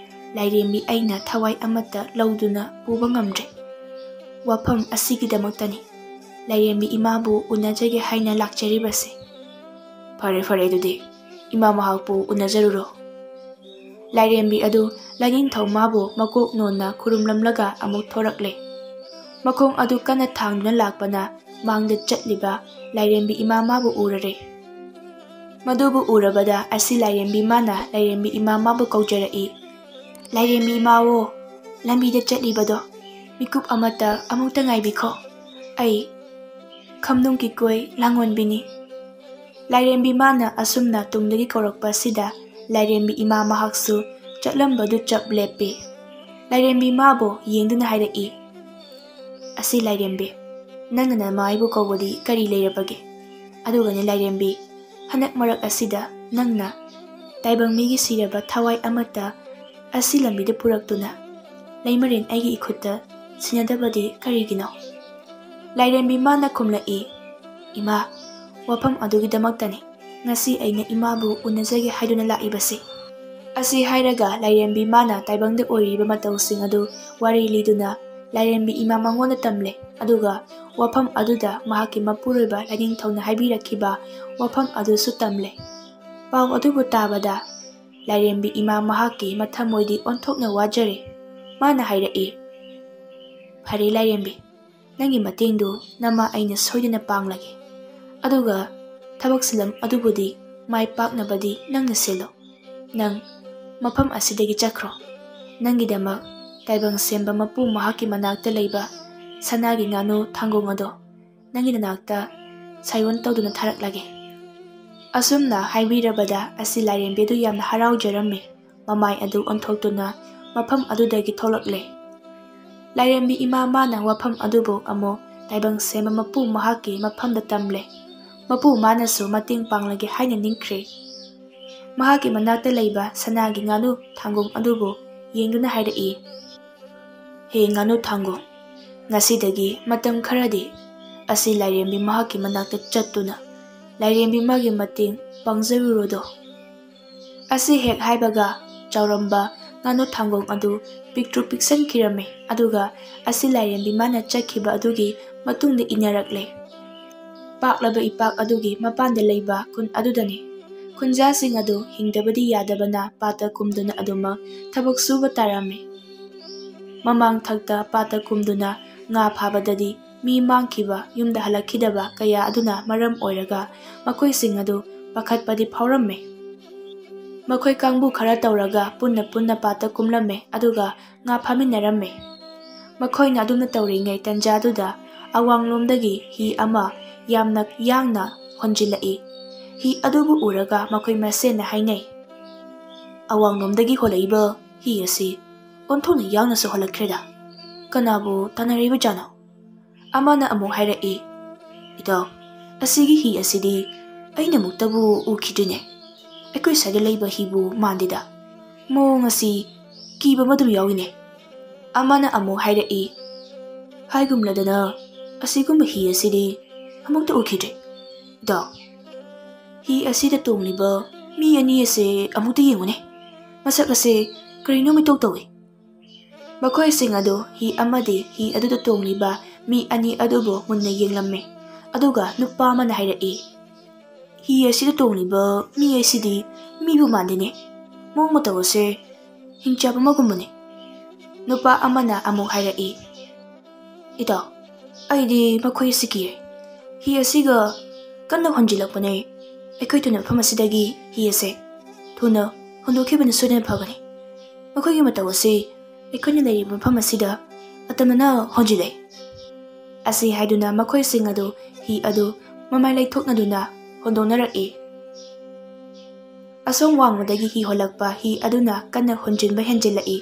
ꯂꯥꯏꯔꯦꯝꯕꯤ ꯑꯩꯅ ꯊꯋꯥꯏ ꯑꯃꯠꯇ ꯂꯧꯗꯨꯅ ꯄꯨꯕ ꯉꯝꯗ꯭ꯔꯦ꯫ ꯋꯥꯐꯝ ꯑꯁꯤꯒꯤꯗꯃꯛꯇꯅꯤ ꯂꯥꯏꯔꯦꯝꯕꯤ ꯏꯃꯥꯕꯨ ꯎꯅꯖꯒꯦ ꯍꯥꯏꯅ ꯂꯥꯛꯆꯔꯤꯕꯁꯦ꯫" "ꯐꯔꯦ, ꯐꯔꯦ, ꯑꯗꯨꯗꯤ ꯏꯃꯥ ꯃꯍꯥꯛꯄꯨ ꯎꯅꯖꯔꯨꯔꯣ꯫" ꯂꯥꯏꯔꯦꯝꯕꯤ ꯑꯗꯨ ꯂꯥꯏꯅꯤꯡꯊꯧ ꯃꯥꯕꯨ ꯃꯀꯣꯛ ꯅꯣꯟꯅ ꯈꯨꯔꯨꯝꯂꯝꯂꯒ ꯑꯃꯨꯛ ꯊꯣꯔꯛꯂꯦ꯫ ꯃꯈꯣꯡ ꯑꯗꯨ ꯀꯟꯅ ꯊꯥꯡꯗꯨꯅ ꯂꯥꯛꯄꯅ ꯃꯥꯡꯗ ꯆꯠꯂꯤꯕ ꯂꯥꯏꯔꯦꯝꯕꯤ ꯏꯃꯥ ꯃꯥꯕꯨ ꯎꯔꯔꯦ꯫ ꯃꯗꯨꯕꯨ ꯎꯔꯕꯗ ꯑꯁꯤ ꯂꯥꯏꯔꯦꯝꯕꯤ ꯃꯥꯅ ꯂꯥꯏꯔꯦꯝꯕꯤ ꯏꯃꯥ ꯃꯥꯕꯨ ꯀꯧꯖꯔꯛꯏ, "ꯂꯥꯏꯔꯦꯝꯕꯤ ꯏꯃꯥꯋꯣ, ꯂꯝꯕꯤꯗ ꯆꯠꯂꯤꯕꯗꯣ ꯃꯤꯀꯨꯞ ꯑꯃꯇ ꯑꯃꯨꯛꯇ ꯉꯥꯏꯕꯤꯈꯣ, ꯑꯩ ꯈꯝꯅꯨꯡ ꯀꯤꯀꯣꯏ ꯂꯥꯡꯑꯣꯟꯕꯤꯅꯤ꯫" ꯂꯥꯏꯔꯦꯝꯕꯤ ꯃꯥꯅ ꯑꯁꯨꯝꯅ ꯇꯨꯡꯗꯒꯤ ꯀꯧꯔꯛꯄ ꯑꯁꯤꯗ ꯂꯥꯏꯔꯦꯝꯕꯤ ꯏꯃꯥ ꯃꯍꯥꯛꯁꯨ ꯆꯠꯂꯝꯕꯗꯨ ꯆꯞ ꯂꯦꯞꯄꯤ꯫ ꯂꯥꯏꯔꯦꯝꯕꯤ ꯃꯥꯕꯨ ꯌꯦꯡꯗꯨꯅ ꯍꯥꯏꯔꯛꯏ, "ꯑꯁꯤ ꯂꯥꯏꯔꯦꯝꯕꯤ, ꯅꯪꯅ ꯅꯃꯥꯏꯕꯨ ꯀꯧꯕꯗꯤ ꯀꯔꯤ ꯂꯩꯔꯕꯒꯦ? ꯑꯗꯨꯒꯅꯦ ꯂꯥꯏꯔꯦꯝꯕꯤ, ꯍꯟꯗꯛ ꯃꯔꯛ ꯑꯁꯤꯗ ꯅꯪꯅ ꯇꯥꯏꯕꯪ ꯃꯤꯒꯤ ꯁꯤꯔꯕ ꯊꯋꯥꯏ ꯑꯃꯠꯇ ꯑꯁꯤ ꯂꯝꯕꯤꯗ ꯄꯨꯔꯛꯇꯨꯅ ꯂꯩꯃꯔꯦꯟ ꯑꯩꯒꯤ ꯏꯈꯨꯠꯇ ꯁꯤꯟꯅꯗꯕꯗꯤ ꯀꯔꯤꯒꯤꯅꯣ?" ꯂꯥꯏꯔꯦꯝꯕꯤ ꯃꯥꯅ ꯈꯨꯝꯂꯛꯏ, "ꯏꯃꯥ, ꯋꯥꯐꯝ ꯑꯗꯨꯒꯤꯗꯃꯛꯇꯅꯤ ꯉꯁꯤ ꯑꯩꯅ ꯏꯃꯥꯕꯨ ꯎꯅꯖꯒꯦ ꯍꯥꯏꯗꯨꯅ ꯂꯥꯛꯏꯕꯁꯤ꯫" ꯑꯁꯤ ꯍꯥꯏꯔꯒ ꯂꯥꯏꯔꯦꯝꯕꯤ ꯃꯥꯅ ꯇꯥꯏꯕꯪꯗ ꯑꯣꯏꯔꯤꯕ ꯃꯇꯧꯁꯤꯡ ꯑꯗꯨ ꯋꯥꯔꯤ ꯂꯤꯗꯨꯅ ꯂꯥꯏꯔꯦꯝꯕꯤ ꯏꯃꯥ ꯃꯉꯣꯟꯗ ꯇꯝꯂꯦ, ꯑꯗꯨꯒ ꯋꯥꯐꯝ ꯑꯗꯨꯗ ꯃꯍꯥꯛꯀꯤ ꯃꯄꯨꯔꯣꯏꯕ ꯂꯥꯏꯅꯤꯡꯊꯧꯅ ꯍꯥꯏꯕꯤꯔꯛꯈꯤꯕ ꯋꯥꯐꯝ ꯑꯗꯨꯁꯨ ꯇꯝꯂꯦ꯫ ꯄꯥꯎ ꯑꯗꯨꯕꯨ ꯇꯥꯕꯗ ꯂꯥꯏꯔꯦꯝꯕꯤ ꯏꯃꯥ ꯃꯍꯥꯛꯀꯤ ꯃꯊꯃꯣꯏꯗꯤ ꯑꯣꯟꯊꯣꯛꯅ ꯋꯥꯖꯔꯦ꯫ ꯃꯥꯅ ꯍꯥꯏꯔꯛꯏ, "ꯐꯔꯦ ꯂꯥꯏꯔꯦꯝꯕꯤ, ꯅꯪꯒꯤ ꯃꯇꯦꯡꯗꯨ ꯅꯃ ꯑꯩꯅ ꯁꯣꯏꯗꯅ ꯄꯥꯡꯂꯒꯦ꯫ ꯑꯗꯨꯒ ꯊꯕꯛ ꯁꯤꯂꯝ ꯑꯗꯨꯕꯨꯗꯤ ꯃꯥꯏ ꯄꯥꯛꯅꯕꯗꯤ ꯅꯪꯅ ꯁꯤꯜꯂꯣ꯫ ꯅꯪ ꯃꯐꯝ ꯑꯁꯤꯗꯒꯤ ꯆꯠꯈ꯭ꯔꯣ꯫ ꯅꯪꯒꯤꯗꯃꯛ ꯇꯥꯏꯕꯪ ꯁꯦꯝꯕ ꯃꯄꯨ ꯃꯍꯥꯛꯀꯤ ꯃꯅꯥꯛꯇ ꯂꯩꯕ ꯁꯅꯥꯒꯤ ꯉꯥꯅꯨ ꯊꯥꯡꯒꯣꯡ ꯑꯗꯣ ꯅꯪꯒꯤ ꯅꯅꯥꯛꯇ ꯁꯥꯏꯑꯣꯟ ꯇꯧꯗꯨꯅ ꯊꯥꯔꯛꯂꯒꯦ꯫" ꯑꯁꯨꯝꯅ ꯍꯥꯏꯕꯤꯔꯕꯗ ꯑꯁꯤ ꯂꯥꯏꯔꯦꯝꯕꯤ ꯑꯗꯨ ꯌꯥꯝꯅ ꯍꯔꯥꯎꯖꯔꯝꯃꯤ꯫ ꯃꯃꯥꯏ ꯑꯗꯨ ꯑꯣꯟꯊꯣꯛꯇꯨꯅ ꯃꯐꯝ ꯑꯗꯨꯗꯒꯤ ꯊꯣꯛꯂꯛꯂꯦ꯫ ꯂꯥꯏꯔꯦꯝꯕꯤ ꯏꯃꯥ ꯃꯥꯅ ꯋꯥꯐꯝ ꯑꯗꯨꯕꯨ ꯑꯃꯨꯛ ꯇꯥꯏꯕꯪ ꯁꯦꯝꯕ ꯃꯄꯨ ꯃꯍꯥꯛꯀꯤ ꯃꯐꯝꯗ ꯇꯝꯂꯦ꯫ ꯃꯄꯨ ꯃꯥꯅꯁꯨ ꯃꯇꯦꯡ ꯄꯥꯡꯂꯒꯦ ꯍꯥꯏꯅ ꯅꯤꯡꯈ꯭ꯔꯦ꯫ ꯃꯍꯥꯛꯀꯤ ꯃꯅꯥꯛꯇ ꯂꯩꯕ ꯁꯅꯥꯒꯤ ꯉꯥꯅꯨ ꯊꯥꯡꯒꯣꯡ ꯑꯗꯨꯕꯨ ꯌꯦꯡꯗꯨꯅ ꯍꯥꯏꯔꯛꯏ, "ꯍꯦ ꯉꯥꯅꯨ ꯊꯥꯡꯒꯣꯡ, ꯉꯁꯤꯗꯒꯤ ꯃꯇꯝ ꯈꯔꯗꯤ ꯑꯁꯤ ꯂꯥꯏꯔꯦꯝꯕꯤ ꯃꯍꯥꯛꯀꯤ ꯃꯅꯥꯛꯇ ꯆꯠꯇꯨꯅ ꯂꯥꯏꯔꯦꯝꯕꯤ ꯃꯥꯒꯤ ꯃꯇꯦꯡ ꯄꯥꯡꯖꯔꯨꯔꯣꯗꯣ꯫" ꯑꯁꯤ ꯍꯦꯛ ꯍꯥꯏꯕꯒ ꯆꯥꯎꯔꯝꯕ ꯉꯥꯅꯨ ꯊꯥꯡꯒꯣꯡ ꯑꯗꯨ ꯄꯤꯛꯇ꯭ꯔꯨ ꯄꯤꯛꯁꯟꯈꯤꯔꯝꯃꯤ, ꯑꯗꯨꯒ ꯑꯁꯤ ꯂꯥꯏꯔꯦꯝꯕꯤ ꯃꯥꯅ ꯆꯠꯈꯤꯕ ꯑꯗꯨꯒꯤ ꯃꯇꯨꯡꯗ ꯏꯟꯅꯔꯛꯂꯦ꯫ ꯄꯥꯛꯂꯕ ꯏꯄꯥꯛ ꯑꯗꯨꯒꯤ ꯃꯄꯥꯟꯗ ꯂꯩꯕ ꯈꯨꯟ ꯑꯗꯨꯗꯅꯤ꯫ ꯈꯨꯟꯖꯥꯁꯤꯡ ꯑꯗꯨ ꯍꯤꯡꯗꯕꯗꯤ ꯌꯥꯗꯕꯅ ꯄꯥꯠꯇ ꯀꯨꯝꯗꯨꯅ ꯑꯗꯨꯃꯛ ꯊꯕꯛ ꯁꯨꯕ ꯇꯥꯔꯝꯃꯤ꯫ ꯃꯃꯥꯡꯊꯛꯇ ꯄꯥꯠꯇ ꯀꯨꯝꯗꯨꯅ ꯉꯥ ꯐꯥꯕꯗꯗꯤ ꯃꯤ ꯃꯥꯡꯈꯤꯕ, ꯌꯨꯝꯗ ꯍꯜꯂꯛꯈꯤꯗꯕ ꯀꯌꯥ ꯑꯗꯨꯅ ꯃꯔꯝ ꯑꯣꯏꯔꯒ ꯃꯈꯣꯏꯁꯤꯡ ꯑꯗꯨ ꯄꯥꯈꯠꯄꯗꯤ ꯐꯥꯎꯔꯝꯃꯤ꯫ ꯃꯈꯣꯏ ꯀꯥꯡꯕꯨ ꯈꯔ ꯇꯧꯔꯒ ꯄꯨꯟꯅ ꯄꯨꯟꯅ ꯄꯥꯠꯇ ꯀꯨꯝꯂꯝꯃꯤ, ꯑꯗꯨꯒ ꯉꯥ ꯐꯥꯃꯤꯟꯅꯔꯝꯃꯤ꯫ ꯃꯈꯣꯏꯅ ꯑꯗꯨꯝꯅ ꯇꯧꯔꯤꯉꯩ ꯇꯟꯖꯥꯗꯨꯗ ꯑꯋꯥꯡꯂꯣꯝꯗꯒꯤ ꯍꯤ ꯑꯃ ꯌꯥꯝꯅ ꯌꯥꯡꯅ ꯍꯣꯟꯖꯤꯜꯂꯛꯏ꯫ ꯍꯤ ꯑꯗꯨꯕꯨ ꯎꯔꯒ ꯃꯈꯣꯏ ꯃꯁꯦꯟꯅ ꯍꯥꯏꯅꯩ, "ꯑꯋꯥꯡꯂꯣꯝꯗꯒꯤ ꯍꯣꯜꯂꯛꯏꯕ ꯍꯤ ꯑꯁꯤ ꯑꯣꯟꯊꯣꯛꯅ ꯌꯥꯡꯅꯁꯨ ꯍꯣꯜꯂꯛꯈ꯭ꯔꯦꯗ꯫ ꯀꯅꯥꯕꯨ ꯇꯥꯟꯅꯔꯤꯕꯖꯥꯠꯅꯣ?" ꯑꯃꯅ ꯑꯃꯨꯛ ꯍꯥꯏꯔꯛꯏ, "ꯏꯇꯥꯎ, ꯑꯁꯤꯒꯤ ꯍꯤ ꯑꯁꯤꯗꯤ ꯑꯩꯅ ꯑꯃꯨꯛꯇꯕꯨ ꯎꯈꯤꯗ꯭ꯔꯤꯅꯦ꯫ ꯑꯩꯈꯣꯏ ꯁ꯭ꯋꯥꯏꯗ ꯂꯩꯕ ꯍꯤꯕꯨ ꯃꯥꯟꯗꯦꯗ꯫ ꯃꯑꯣꯡ ꯑꯁꯤ ꯀꯤꯕ ꯑꯃ ꯑꯗꯨꯝ ꯌꯥꯎꯏꯅꯦ꯫" ꯑꯃꯅ ꯑꯃꯨꯛ ꯍꯥꯏꯔꯛꯏ, "ꯍꯥꯏꯒꯨꯝꯂꯗꯅ, ꯑꯁꯤꯒꯨꯝꯕ ꯍꯤ ꯑꯁꯤꯗꯤ ꯑꯃꯨꯛꯇ ꯎꯈꯤꯗ꯭ꯔꯤ꯫ ꯏꯇꯥꯎ, ꯍꯤ ꯑꯁꯤꯗ ꯇꯣꯡꯂꯤꯕ ꯃꯤ ꯑꯅꯤ ꯑꯁꯦ ꯑꯃꯨꯛꯇ ꯌꯦꯡꯉꯨꯅꯦ꯫ ꯃꯁꯛ ꯑꯁꯦ ꯀꯔꯤꯅꯣ ꯃꯤꯇꯧ ꯇꯧꯏ꯫" ꯃꯈꯣꯏꯁꯤꯡ ꯑꯗꯨ ꯍꯤ ꯑꯃꯗꯤ ꯍꯤ ꯑꯗꯨꯗ ꯇꯣꯡꯂꯤꯕ ꯃꯤ ꯑꯅꯤ ꯑꯗꯨꯕꯨ ꯃꯨꯟꯅ ꯌꯦꯡꯂꯝꯃꯤ꯫ ꯑꯗꯨꯒ ꯅꯨꯄꯥ ꯑꯃꯅ ꯍꯥꯏꯔꯛꯏ, "ꯍꯤ ꯑꯁꯤꯗ ꯇꯣꯡꯂꯤꯕ ꯃꯤ ꯑꯁꯤꯗꯤ ꯃꯤꯕꯨ ꯃꯥꯟꯗꯦꯅꯦ꯫ ꯃꯑꯣꯡ ꯃꯇꯧ ꯑꯁꯦ ꯍꯤꯡꯆꯥꯕ ꯑꯃꯒꯨꯝꯕꯅꯤ꯫" ꯅꯨꯄꯥ ꯑꯃꯅ ꯑꯃꯨꯛ ꯍꯥꯏꯔꯛꯏ, "ꯏꯇꯥꯎ, ꯑꯩꯗꯤ ꯃꯈꯣꯏ ꯑꯁꯤ ꯀꯤꯔꯦ꯫ ꯍꯤ ꯑꯁꯤꯒ ꯀꯟꯅ ꯍꯣꯟꯖꯤꯜꯂꯛꯄꯅꯦ꯫ ꯑꯩꯈꯣꯏ ꯊꯨꯅ ꯃꯐꯝ ꯑꯁꯤꯗꯒꯤ ꯍꯤ ꯑꯁꯦ ꯊꯨꯅ ꯍꯣꯟꯗꯣꯛꯈꯤꯕꯅ ꯁꯣꯏꯗꯅ ꯐꯒꯅꯤ꯫ ꯃꯈꯣꯏꯒꯤ ꯃꯇꯧ ꯑꯁꯤ ꯑꯩꯈꯣꯏꯅ ꯂꯩꯔꯤꯕ ꯃꯐꯝ ꯑꯁꯤꯗ ꯑꯇꯝꯅꯅ ꯍꯣꯟꯖꯤꯜꯂꯦ꯫" ꯑꯁꯤ ꯍꯥꯏꯗꯨꯅ ꯃꯈꯣꯏꯁꯤꯡ ꯑꯗꯨ ꯍꯤ ꯑꯗꯨ ꯃꯃꯥꯏ ꯂꯩꯊꯣꯛꯅꯗꯨꯅ ꯍꯣꯟꯗꯣꯛꯅꯔꯛꯏ꯫ ꯑꯁꯣꯝ ꯋꯥꯡꯃꯗꯒꯤ ꯍꯤ ꯍꯣꯜꯂꯛꯄ ꯍꯤ ꯑꯗꯨꯅ ꯀꯟꯅ ꯍꯣꯟꯖꯤꯟꯕ ꯍꯦꯟꯖꯤꯜꯂꯛꯏ꯫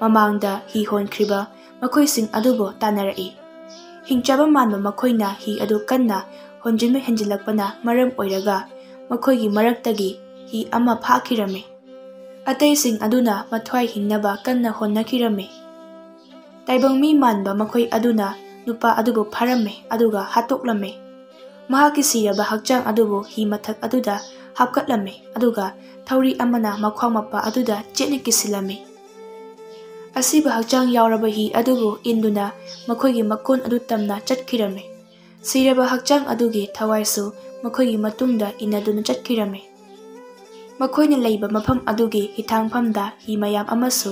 ꯃꯃꯥꯡꯗ ꯍꯤ ꯍꯣꯟꯈ꯭ꯔꯤꯕ ꯃꯈꯣꯏꯁꯤꯡ ꯑꯗꯨꯕꯨ ꯇꯥꯟꯅꯔꯛꯏ꯫ ꯍꯤꯡꯆꯥꯕ ꯃꯥꯟꯕ ꯃꯈꯣꯏꯅ ꯍꯤ ꯑꯗꯨ ꯀꯟꯅ ꯍꯣꯟꯖꯤꯟꯕ ꯍꯦꯟꯖꯤꯜꯂꯛꯄꯅ ꯃꯔꯝ ꯑꯣꯏꯔꯒ ꯃꯈꯣꯏꯒꯤ ꯃꯔꯛꯇꯒꯤ ꯍꯤ ꯑꯃ ꯐꯥꯈꯤꯔꯝꯃꯤ꯫ ꯑꯇꯩꯁꯤꯡ ꯑꯗꯨꯅ ꯃꯊ꯭ꯋꯥꯏ ꯍꯤꯡꯅꯕ ꯀꯟꯅ ꯍꯣꯠꯅꯈꯤꯔꯝꯃꯤ꯫ ꯇꯥꯏꯕꯪ ꯃꯤ ꯃꯥꯟꯕ ꯃꯈꯣꯏ ꯑꯗꯨꯅ ꯅꯨꯄꯥ ꯑꯗꯨꯕꯨ ꯐꯥꯔꯝꯃꯤ ꯑꯗꯨꯒ ꯍꯥꯠꯇꯣꯛꯂꯝꯃꯤ꯫ ꯃꯍꯥꯛꯀꯤ ꯁꯤꯔꯕ ꯍꯛꯆꯥꯡ ꯑꯗꯨꯕꯨ ꯍꯤ ꯃꯊꯛ ꯑꯗꯨꯗ ꯍꯥꯞꯀꯠꯂꯝꯃꯤ, ꯑꯗꯨꯒ ꯊꯧꯔꯤ ꯑꯃꯅ ꯃꯈ꯭ꯋꯥꯡ ꯃꯄꯥ ꯑꯗꯨꯗ ꯆꯦꯠꯅ ꯀꯤꯁꯤꯜꯂꯝꯃꯤ꯫ ꯑꯁꯤꯕ ꯍꯛꯆꯥꯡ ꯌꯥꯎꯔꯕ ꯍꯤ ꯑꯗꯨꯕꯨ ꯏꯟꯗꯨꯅ ꯃꯈꯣꯏꯒꯤ ꯃꯀꯣꯟ ꯑꯗꯨ ꯇꯝꯅ ꯆꯠꯈꯤꯔꯝꯃꯤ꯫ ꯁꯤꯔꯕ ꯍꯛꯆꯥꯡ ꯑꯗꯨꯒꯤ ꯊꯋꯥꯏꯁꯨ ꯃꯈꯣꯏꯒꯤ ꯃꯇꯨꯡꯗ ꯏꯟꯅꯗꯨꯅ ꯆꯠꯈꯤꯔꯝꯃꯤ꯫ ꯃꯈꯣꯏꯅ ꯂꯩꯕ ꯃꯐꯝ ꯑꯗꯨꯒꯤ ꯍꯤꯊꯥꯡꯐꯝꯗ ꯍꯤ ꯃꯌꯥꯝ ꯑꯃꯁꯨ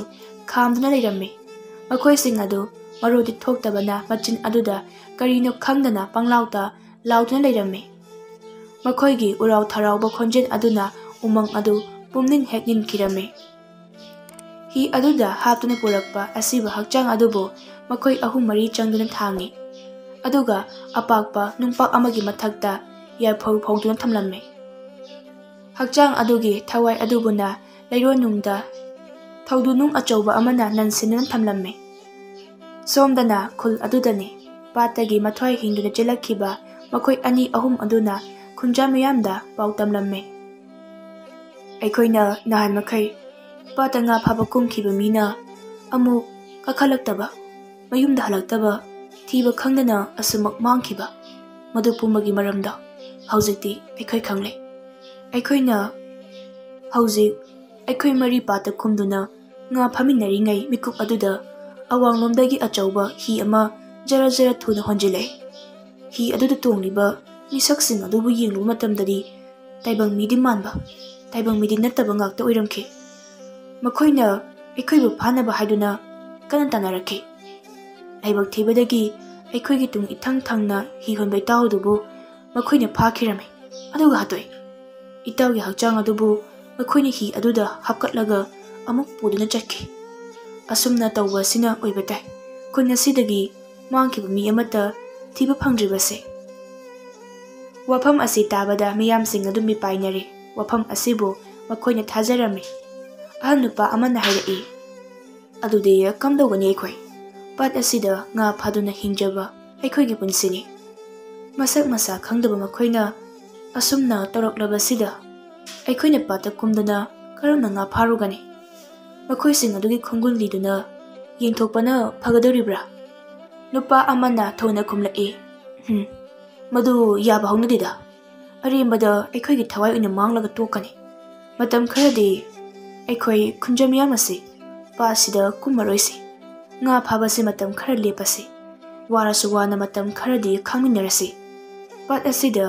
ꯈꯥꯝꯗꯨꯅ ꯂꯩꯔꯝꯃꯤ꯫ ꯃꯈꯣꯏꯁꯤꯡ ꯑꯗꯨ ꯃꯔꯨꯗꯤ ꯊꯣꯛꯇꯕꯅ ꯃꯆꯤꯟ ꯑꯗꯨꯗ ꯀꯔꯤꯅꯣ ꯈꯪꯗꯅ ꯄꯪꯂꯥꯎꯇ ꯂꯥꯎꯗꯨꯅ ꯂꯩꯔꯝꯃꯤ꯫ ꯃꯈꯣꯏꯒꯤ ꯎꯔꯥꯎ ꯊꯔꯥꯎꯕ ꯈꯣꯟꯖꯦꯜ ꯑꯗꯨꯅ ꯎꯃꯪ ꯑꯗꯨ ꯄꯨꯝꯅꯤꯟ ꯍꯦꯛ ꯅꯤꯟꯈꯤꯔꯝꯃꯤ꯫ ꯍꯤ ꯑꯗꯨꯗ ꯍꯥꯞꯇꯨꯅ ꯄꯨꯔꯛꯄ ꯑꯁꯤꯕ ꯍꯛꯆꯥꯡ ꯑꯗꯨꯕꯨ ꯃꯈꯣꯏ ꯑꯍꯨꯝ ꯃꯔꯤ ꯆꯪꯗꯨꯅ ꯊꯥꯡꯉꯤ, ꯑꯗꯨꯒ ꯑꯄꯥꯛꯄ ꯅꯨꯡꯄꯥꯛ ꯑꯃꯒꯤ ꯃꯊꯛꯇ ꯌꯥꯏꯐꯧ ꯐꯧꯗꯨꯅ ꯊꯝꯂꯝꯃꯤ꯫ ꯍꯛꯆꯥꯡ ꯑꯗꯨꯒꯤ ꯊꯋꯥꯏ ꯑꯗꯨꯕꯨꯅ ꯂꯩꯔꯣꯟꯅꯨꯡꯗ ꯊꯧꯗꯨꯅꯨꯡ ꯑꯆꯧꯕ ꯑꯃꯅ ꯅꯟꯁꯤꯟꯗꯨꯅ ꯊꯝꯂꯝꯃꯤ꯫ ꯁꯣꯝꯗꯅ ꯈꯨꯜ ꯑꯗꯨꯗꯅꯤ ꯄꯥꯠꯇꯒꯤ ꯃꯊ꯭ꯋꯥꯏ ꯍꯤꯡꯗꯨꯅ ꯆꯦꯜꯂꯛꯈꯤꯕ ꯃꯈꯣꯏ ꯑꯅꯤ ꯑꯍꯨꯝ ꯑꯗꯨꯅ ꯈꯨꯟꯖꯥ ꯃꯤꯌꯥꯝꯗ ꯄꯥꯎ ꯇꯝꯂꯝꯃꯤ꯫ ꯑꯩꯈꯣꯏꯅ ꯅꯍꯥꯟ ꯃꯈꯩ ꯄꯥꯠꯇ ꯉꯥ ꯐꯥꯕ ꯀꯨꯝꯈꯤꯕ ꯃꯤꯅ ꯑꯃꯨꯛ ꯀꯥꯈꯠꯂꯛꯇꯕ, ꯃꯌꯨꯝꯗ ꯍꯜꯂꯛꯇꯕ, ꯊꯤꯕ ꯈꯪꯗꯅ ꯑꯁꯨꯃꯛ ꯃꯥꯡꯈꯤꯕ, ꯃꯗꯨ ꯄꯨꯝꯕꯒꯤ ꯃꯔꯝꯗꯣ ꯍꯧꯖꯤꯛꯇꯤ ꯑꯩꯈꯣꯏ ꯈꯪꯂꯦ꯫ ꯑꯩꯈꯣꯏꯅ ꯍꯧꯖꯤꯛ ꯑꯩꯈꯣꯏ ꯃꯔꯤ ꯄꯥꯠꯇ ꯀꯨꯝꯗꯨꯅ ꯉꯥ ꯐꯥꯃꯤꯟꯅꯔꯤꯉꯩ ꯃꯤꯀꯨꯞ ꯑꯗꯨꯗ ꯑꯋꯥꯡꯂꯣꯝꯗꯒꯤ ꯑꯆꯧꯕ ꯍꯤ ꯑꯃ ꯖꯔ ꯖꯔ ꯊꯨꯅ ꯍꯣꯟꯖꯤꯜꯂꯛꯏ꯫ ꯍꯤ ꯑꯗꯨꯗ ꯇꯣꯡꯂꯤꯕ ꯃꯤꯁꯛꯁꯤꯡ ꯑꯗꯨꯕꯨ ꯌꯦꯡꯂꯨꯕ ꯃꯇꯝꯗꯗꯤ ꯇꯥꯏꯕꯪ ꯃꯤꯗꯤ ꯃꯥꯟꯕ, ꯇꯥꯏꯕꯪ ꯃꯤꯗꯤ ꯅꯠꯇꯕ ꯉꯥꯛꯇ ꯑꯣꯏꯔꯝꯈꯤ꯫ ꯃꯈꯣꯏꯅ ꯑꯩꯈꯣꯏꯕꯨ ꯐꯥꯅꯕ ꯍꯥꯏꯗꯨꯅ ꯀꯟꯅ ꯇꯥꯟꯅꯔꯛꯈꯤ꯫ ꯂꯥꯏꯕꯛ ꯊꯤꯕꯗꯒꯤ ꯑꯩꯈꯣꯏꯒꯤ ꯇꯨꯡ ꯏꯊꯪ ꯊꯪꯅ ꯍꯤ ꯍꯣꯟꯕ ꯏꯇꯥꯎ ꯑꯗꯨꯕꯨ ꯃꯈꯣꯏꯅ ꯐꯥꯈꯤꯔꯝꯃꯤ, ꯑꯗꯨꯒ ꯍꯥꯠꯇꯣꯛꯏ꯫ ꯏꯇꯥꯎꯒꯤ ꯍꯛꯆꯥꯡ ꯑꯗꯨꯕꯨ ꯃꯈꯣꯏꯅ ꯍꯤ ꯑꯗꯨꯗ ꯍꯥꯞꯀꯠꯂꯒ ꯑꯃꯨꯛ ꯄꯨꯗꯨꯅ ꯆꯠꯈꯤ꯫ ꯑꯁꯨꯝꯅ ꯇꯧꯕ ꯑꯁꯤꯅ ꯑꯣꯏꯕ ꯇꯥꯏ ꯈꯨꯟ ꯑꯁꯤꯗꯒꯤ ꯃꯥꯡꯈꯤꯕ ꯃꯤ ꯑꯃꯠꯇ ꯊꯤꯕ ꯐꯪꯗ꯭ꯔꯤꯕꯁꯦ꯫ ꯋꯥꯐꯝ ꯑꯁꯤ ꯇꯥꯕꯗ ꯃꯤꯌꯥꯝꯁꯤꯡ ꯑꯗꯨ ꯃꯤꯄꯥꯏꯅꯔꯦ꯫ ꯋꯥꯐꯝ ꯑꯁꯤꯕꯨ ꯃꯈꯣꯏꯅ ꯊꯥꯖꯔꯝꯃꯤ꯫ ꯑꯍꯜ ꯅꯨꯄꯥ ꯑꯃꯅ ꯍꯥꯏꯔꯛꯏ, "ꯑꯗꯨꯗꯤ ꯀꯝꯗꯧꯒꯅꯤ ꯑꯩꯈꯣꯏ? ꯄꯥꯠ ꯑꯁꯤꯗ ꯉꯥ ꯐꯥꯗꯨꯅ ꯍꯤꯡꯖꯕ ꯑꯩꯈꯣꯏꯒꯤ ꯄꯨꯟꯁꯤꯅꯤ꯫ ꯃꯁꯛ ꯃꯁꯥ ꯈꯪꯗꯕ ꯃꯈꯣꯏꯅ ꯑꯁꯨꯝꯅ ꯇꯧꯔꯛꯂꯕꯁꯤꯗ ꯑꯩꯈꯣꯏꯅ ꯄꯥꯠꯇ ꯀꯨꯝꯗꯨꯅ ꯀꯔꯝꯅ ꯉꯥ ꯐꯥꯔꯨꯒꯅꯤ? ꯃꯈꯣꯏꯁꯤꯡ ꯑꯗꯨꯒꯤ ꯈꯣꯡꯒꯨꯜ ꯂꯤꯗꯨꯅ ꯌꯦꯡꯊꯣꯛꯄꯅ ꯐꯒꯗꯧꯔꯤꯕ꯭ꯔꯥ?" ꯅꯨꯄꯥ ꯑꯃꯅ ꯊꯣꯏꯅ ꯈꯨꯝꯂꯛꯏ, "ꯎꯝ, ꯃꯗꯨ ꯌꯥꯕ ꯍꯧꯅꯗꯦꯗ꯫ ꯑꯔꯦꯝꯕꯗ ꯑꯩꯈꯣꯏꯒꯤ ꯊꯋꯥꯏ ꯑꯣꯏꯅ ꯃꯥꯡꯂꯒ ꯇꯣꯛꯀꯅꯤ꯫ ꯃꯇꯝ ꯈꯔꯗꯤ ꯑꯩꯈꯣꯏ ꯈꯨꯟꯖ ꯃꯤꯌꯥꯝ ꯑꯁꯤ ꯄꯥꯠꯁꯤꯗ ꯀꯨꯝꯃꯔꯣꯏꯁꯤ꯫ ꯉꯥ ꯐꯥꯕꯁꯤ ꯃꯇꯝ ꯈꯔ ꯂꯦꯞꯄꯁꯤ꯫ ꯋꯥꯔꯁꯨ ꯋꯥꯅ ꯃꯇꯝ ꯈꯔꯗꯤ ꯈꯥꯡꯃꯤꯟꯅꯔꯁꯤ꯫ ꯄꯥꯠ ꯑꯁꯤꯗ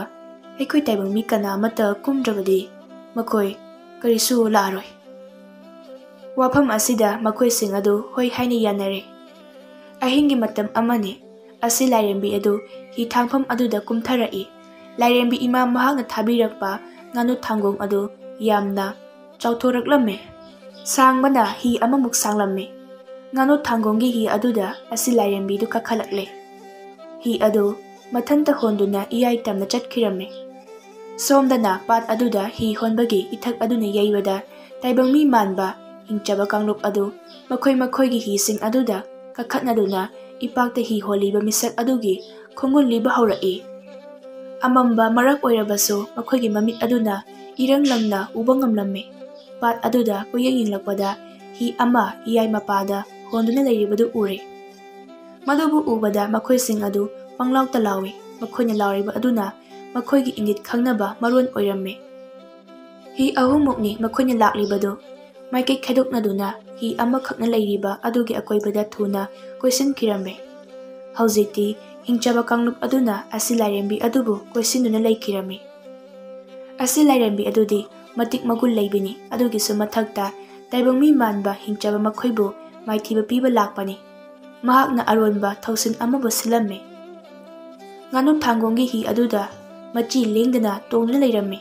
ꯑꯩꯈꯣꯏ ꯇꯥꯏꯕꯪ ꯃꯤ ꯀꯅꯥ ꯑꯃꯠꯇ ꯀꯨꯝꯗ꯭ꯔꯕꯗꯤ ꯃꯈꯣꯏ ꯀꯔꯤꯁꯨ ꯂꯥꯛꯑꯔꯣꯏ꯫ ꯋꯥꯐꯝ ꯑꯁꯤꯗ ꯃꯈꯣꯏꯁꯤꯡ ꯑꯗꯨ ꯍꯣꯏ ꯍꯥꯏꯅ ꯌꯥꯅꯔꯦ꯫ ꯑꯍꯤꯡꯒꯤ ꯃꯇꯝ ꯑꯃꯅꯤ꯫ ꯑꯁꯤ ꯂꯥꯏꯔꯦꯝꯕꯤ ꯑꯗꯨ ꯍꯤ ꯊꯥꯡꯐꯝ ꯑꯗꯨꯗ ꯀꯨꯝꯊꯔꯛꯏ꯫ ꯂꯥꯏꯔꯦꯝꯕꯤ ꯏꯃꯥ ꯃꯍꯥꯛꯅ ꯊꯥꯕꯤꯔꯛꯄ ꯉꯥꯅꯨ ꯊꯥꯡꯒꯣꯡ ꯑꯗꯨ ꯌꯥꯝꯅ ꯆꯥꯎꯊꯣꯔꯛꯂꯝꯃꯤ꯫ ꯁꯥꯡꯕꯅ ꯍꯤ ꯑꯃꯃꯨꯛ ꯁꯥꯡꯂꯝꯃꯤ꯫ ꯉꯥꯅꯨ ꯊꯥꯡꯒꯣꯡꯒꯤ ꯍꯤ ꯑꯗꯨꯗ ꯑꯁꯤ ꯂꯥꯏꯔꯦꯝꯕꯤꯗꯨ ꯀꯥꯈꯠꯂꯛꯂꯦ꯫ ꯍꯤ ꯑꯗꯨ ꯃꯊꯟꯇ ꯍꯣꯟꯗꯨꯅ ꯏꯌꯥꯏ ꯇꯝꯅ ꯆꯠꯈꯤꯔꯝꯃꯤ꯫ ꯁꯣꯝꯗꯅ ꯄꯥꯠ ꯑꯗꯨꯗ ꯍꯤ ꯍꯣꯟꯕꯒꯤ ꯏꯊꯛ ꯑꯗꯨꯅ ꯌꯩꯕꯗ ꯇꯥꯏꯕꯪ ꯃꯤ ꯃꯥꯟꯕ ꯍꯤꯡꯆꯥꯕ ꯀꯥꯡꯂꯨꯞ ꯑꯗꯨ ꯃꯈꯣꯏ ꯃꯈꯣꯏꯒꯤ ꯍꯤꯁꯤꯡ ꯑꯗꯨꯗ ꯀꯥꯈꯠꯅꯗꯨꯅ ꯏꯄꯥꯛꯇ ꯍꯤ ꯍꯣꯜꯂꯤꯕ ꯃꯤꯁꯛ ꯑꯗꯨꯒꯤ ꯈꯣꯡꯒꯨꯜ ꯂꯤꯕ ꯍꯧꯔꯛꯏ꯫ ꯑꯃꯝꯕ ꯃꯔꯛ ꯑꯣꯏꯔꯕꯁꯨ ꯃꯈꯣꯏꯒꯤ ꯃꯃꯤꯠ ꯑꯗꯨꯅ ꯏꯔꯪ ꯂꯪꯅ ꯎꯕ ꯉꯝꯂꯝꯃꯤ꯫ ꯄꯥꯠ ꯑꯗꯨꯗ ꯀꯣꯏꯌꯦꯡ ꯌꯦꯡꯂꯛꯄꯗ ꯍꯤ ꯑꯃ ꯏꯌꯥꯏ ꯃꯄꯥꯗ ꯍꯣꯟꯗꯨꯅ ꯂꯩꯔꯤꯕꯗꯨ ꯎꯔꯦ꯫ ꯃꯗꯨꯕꯨ ꯎꯕꯗ ꯃꯈꯣꯏꯁꯤꯡ ꯑꯗꯨ ꯄꯪꯂꯥꯎꯇ ꯂꯥꯎꯏ꯫ ꯃꯈꯣꯏꯅ ꯂꯥꯎꯔꯤꯕ ꯑꯗꯨꯅ ꯃꯈꯣꯏꯒꯤ ꯏꯪꯒꯤꯠ ꯈꯪꯅꯕ ꯃꯔꯣꯟ ꯑꯣꯏꯔꯝꯃꯤ꯫ ꯍꯤ ꯑꯍꯨꯝꯃꯨꯛꯅꯤ ꯃꯈꯣꯏꯅ ꯂꯥꯛꯂꯤꯕꯗꯨ꯫ ꯃꯥꯏꯀꯩ ꯈꯥꯏꯗꯣꯛꯅꯗꯨꯅ ꯍꯤ ꯑꯃꯈꯛꯅ ꯂꯩꯔꯤꯕ ꯑꯗꯨꯒꯤ ꯑꯀꯣꯏꯕꯗ ꯊꯨꯅ ꯀꯣꯏꯁꯤꯟꯈꯤꯔꯝꯃꯤ꯫ ꯍꯧꯖꯤꯛꯇꯤ ꯍꯤꯡꯆꯥꯕ ꯀꯥꯡꯂꯨꯞ ꯑꯗꯨꯅ ꯑꯁꯤ ꯂꯥꯏꯔꯦꯝꯕꯤ ꯑꯗꯨꯕꯨ ꯀꯣꯏꯁꯤꯟꯗꯨꯅ ꯂꯩꯈꯤꯔꯝꯃꯤ꯫ ꯑꯁꯤ ꯂꯥꯏꯔꯦꯝꯕꯤ ꯑꯗꯨꯗꯤ ꯃꯇꯤꯛ ꯃꯒꯨꯟ ꯂꯩꯕꯤꯅꯤ꯫ ꯑꯗꯨꯒꯤꯁꯨ ꯃꯊꯛꯇ ꯇꯥꯏꯕꯪ ꯃꯤ ꯃꯥꯟꯕ ꯍꯤꯡꯆꯥꯕ ꯃꯈꯣꯏꯕꯨ ꯃꯥꯏꯊꯤꯕ ꯄꯤꯕ ꯂꯥꯛꯄꯅꯤ꯫ ꯃꯍꯥꯛꯅ ꯑꯔꯣꯟꯕ ꯊꯧꯁꯤꯜ ꯑꯃꯕꯨ ꯁꯤꯜꯂꯝꯃꯤ꯫ ꯉꯥꯅꯨ ꯊꯥꯡꯒꯣꯡꯒꯤ ꯍꯤ ꯑꯗꯨꯗ ꯃꯆꯤ ꯂꯦꯡꯗꯅ ꯇꯣꯡꯗꯨꯅ ꯂꯩꯔꯝꯃꯤ꯫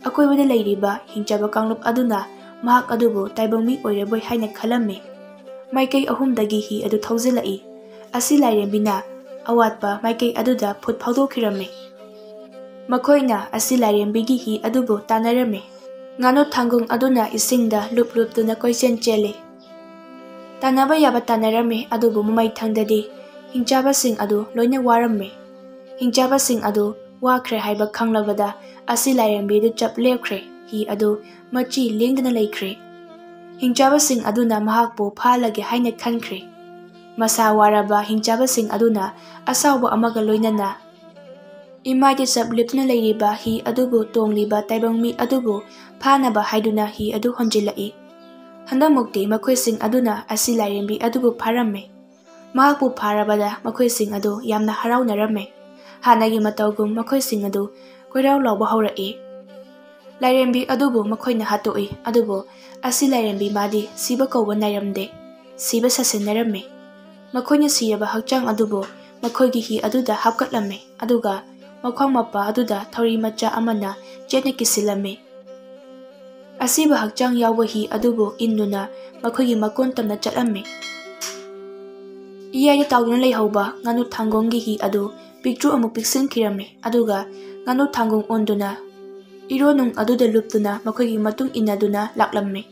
ꯑꯀꯣꯏꯕꯗ ꯂꯩꯔꯤꯕ ꯍꯤꯡꯆꯥꯕ ꯀꯥꯡꯂꯨꯞ ꯑꯗꯨꯅ ꯃꯍꯥꯛ ꯑꯗꯨꯕꯨ ꯇꯥꯏꯕꯪ ꯃꯤ ꯑꯣꯏꯔꯕꯣꯏ ꯍꯥꯏꯅ ꯈꯜꯂꯝꯃꯤ꯫ ꯃꯥꯏꯀꯩ ꯑꯍꯨꯝꯗꯒꯤ ꯍꯤ ꯑꯗꯨ ꯊꯧꯖꯤꯜꯂꯛꯏ꯫ ꯑꯁꯤ ꯂꯥꯏꯔꯦꯝꯕꯤꯅ ꯑꯋꯥꯠꯄ ꯃꯥꯏꯀꯩ ꯑꯗꯨꯗ ꯐꯨꯠ ꯐꯥꯎꯗꯣꯛꯈꯤꯔꯝꯃꯤ꯫ ꯃꯈꯣꯏꯅ ꯑꯁꯤ ꯂꯥꯏꯔꯦꯝꯕꯤꯒꯤ ꯍꯤ ꯑꯗꯨꯕꯨ ꯇꯥꯟꯅꯔꯝꯃꯤ꯫ ꯉꯥꯅꯨ ꯊꯥꯡꯒꯣꯡ ꯑꯗꯨꯅ ꯏꯁꯤꯡꯗ ꯂꯨꯞ ꯂꯨꯞꯇꯨꯅ ꯀꯣꯏꯆꯦꯟ ꯆꯦꯜꯂꯤ꯫ ꯇꯥꯟꯅꯕ ꯌꯥꯕ ꯇꯥꯟꯅꯔꯝꯃꯤ, ꯑꯗꯨꯕꯨ ꯃꯃꯩ ꯊꯪꯗꯗꯤ ꯍꯤꯡꯆꯥꯕꯁꯤꯡ ꯑꯗꯨ ꯂꯣꯏꯅ ꯋꯥꯔꯝꯃꯤ꯫ ꯍꯤꯡꯆꯥꯕꯁꯤꯡ ꯑꯗꯨ ꯋꯥꯈ꯭ꯔꯦ ꯍꯥꯏꯕ ꯈꯪꯂꯕꯗ ꯑꯁꯤ ꯂꯥꯏꯔꯦꯝꯕꯤꯗꯨ ꯆꯞ ꯂꯦꯞꯈ꯭ꯔꯦ꯫ ꯍꯤ ꯑꯗꯨ ꯃꯆꯤ ꯂꯦꯡꯗꯅ ꯂꯩꯈ꯭ꯔꯦ꯫ ꯍꯤꯡꯆꯥꯕꯁꯤꯡ ꯑꯗꯨꯅ ꯃꯍꯥꯛꯄꯨ ꯐꯥꯍꯜꯂꯒꯦ ꯍꯥꯏꯅ ꯈꯟꯈ꯭ꯔꯦ꯫ ꯃꯁꯥ ꯋꯥꯔꯕ ꯍꯤꯡꯆꯥꯕꯁꯤꯡ ꯑꯗꯨꯅ ꯑꯁꯥꯎꯕ ꯑꯃꯒ ꯂꯣꯏꯅꯅ ꯏꯃꯥꯏꯗ ꯆꯞ ꯂꯦꯞꯇꯨꯅ ꯂꯩꯔꯤꯕ ꯍꯤ ꯑꯗꯨꯕꯨ ꯇꯣꯡꯂꯤꯕ ꯇꯥꯏꯕꯪ ꯃꯤ ꯑꯗꯨꯕꯨ ꯐꯥꯅꯕ ꯍꯥꯏꯗꯨꯅ ꯍꯤ ꯑꯗꯨ ꯍꯣꯟꯖꯤꯜꯂꯛꯏ꯫ ꯍꯟꯗꯛꯃꯨꯛꯇꯤ ꯃꯈꯣꯏꯁꯤꯡ ꯑꯗꯨꯅ ꯑꯁꯤ ꯂꯥꯏꯔꯦꯝꯕꯤ ꯑꯗꯨꯕꯨ ꯐꯥꯔꯝꯃꯤ꯫ ꯃꯍꯥꯛꯄꯨ ꯐꯥꯔꯕꯗ ꯃꯈꯣꯏꯁꯤꯡ ꯑꯗꯨ ꯌꯥꯝꯅ ꯍꯔꯥꯎꯅꯔꯝꯃꯤ꯫ ꯍꯥꯟꯅꯒꯤ ꯃꯇꯧꯒꯨꯝ ꯃꯈꯣꯏꯁꯤꯡ ꯑꯗꯨ ꯀꯣꯏꯔꯥꯎ ꯂꯥꯎꯕ ꯍꯧꯔꯛꯏ꯫ ꯂꯥꯏꯔꯦꯝꯕꯤ ꯑꯗꯨꯕꯨ ꯃꯈꯣꯏꯅ ꯍꯥꯠꯇꯣꯛꯏ, ꯑꯗꯨꯕꯨ ꯑꯁꯤ ꯂꯥꯏꯔꯦꯝꯕꯤ ꯃꯥꯗꯤ ꯁꯤꯕ ꯀꯧꯕ ꯅꯥꯏꯔꯝꯗꯦ, ꯁꯤꯕ ꯁꯥꯁꯤꯟꯅꯔꯝꯃꯤ꯫ ꯃꯈꯣꯏꯅ ꯁꯤꯔꯕ ꯍꯛꯆꯥꯡ ꯑꯗꯨꯕꯨ ꯃꯈꯣꯏꯒꯤ ꯍꯤ ꯑꯗꯨꯗ ꯍꯥꯞꯀꯠꯂꯝꯃꯤ, ꯑꯗꯨꯒ ꯃꯈꯣꯡ ꯃꯄꯥ ꯑꯗꯨꯗ ꯊꯧꯔꯤ ꯃꯆꯥ ꯑꯃꯅ ꯆꯦꯠꯅ ꯀꯤꯁꯤꯜꯂꯝꯃꯤ꯫ ꯑꯁꯤꯕ ꯍꯛꯆꯥꯡ ꯌꯥꯎꯕ ꯍꯤ ꯑꯗꯨꯕꯨ ꯏꯟꯗꯨꯅ ꯃꯈꯣꯏꯒꯤ ꯃꯀꯣꯟ ꯇꯝꯅ ꯆꯠꯂꯝꯃꯤ꯫ ꯏꯌꯥꯏꯗ ꯇꯥꯎꯗꯨꯅ ꯂꯩꯍꯧꯕ ꯉꯥꯅꯨ ꯊꯥꯡꯒꯣꯡꯒꯤ ꯍꯤ ꯑꯗꯨ ꯄꯤꯛꯇ꯭ꯔꯨ ꯑꯃꯨꯛ ꯄꯤꯛꯁꯤꯟꯈꯤꯔꯝꯃꯤ, ꯑꯗꯨꯒ ꯉꯥꯅꯨ ꯊꯥꯡꯒꯣꯡ ꯑꯣꯟꯗꯨꯅ ꯏꯔꯣ ꯅꯨꯡ ꯑꯗꯨꯗ ꯂꯨꯞꯇꯨꯅ ꯃꯈꯣꯏꯒꯤ ꯃꯇꯨꯡ ꯏꯟꯅꯗꯨꯅ ꯂꯥꯛꯂꯝꯃꯤ꯫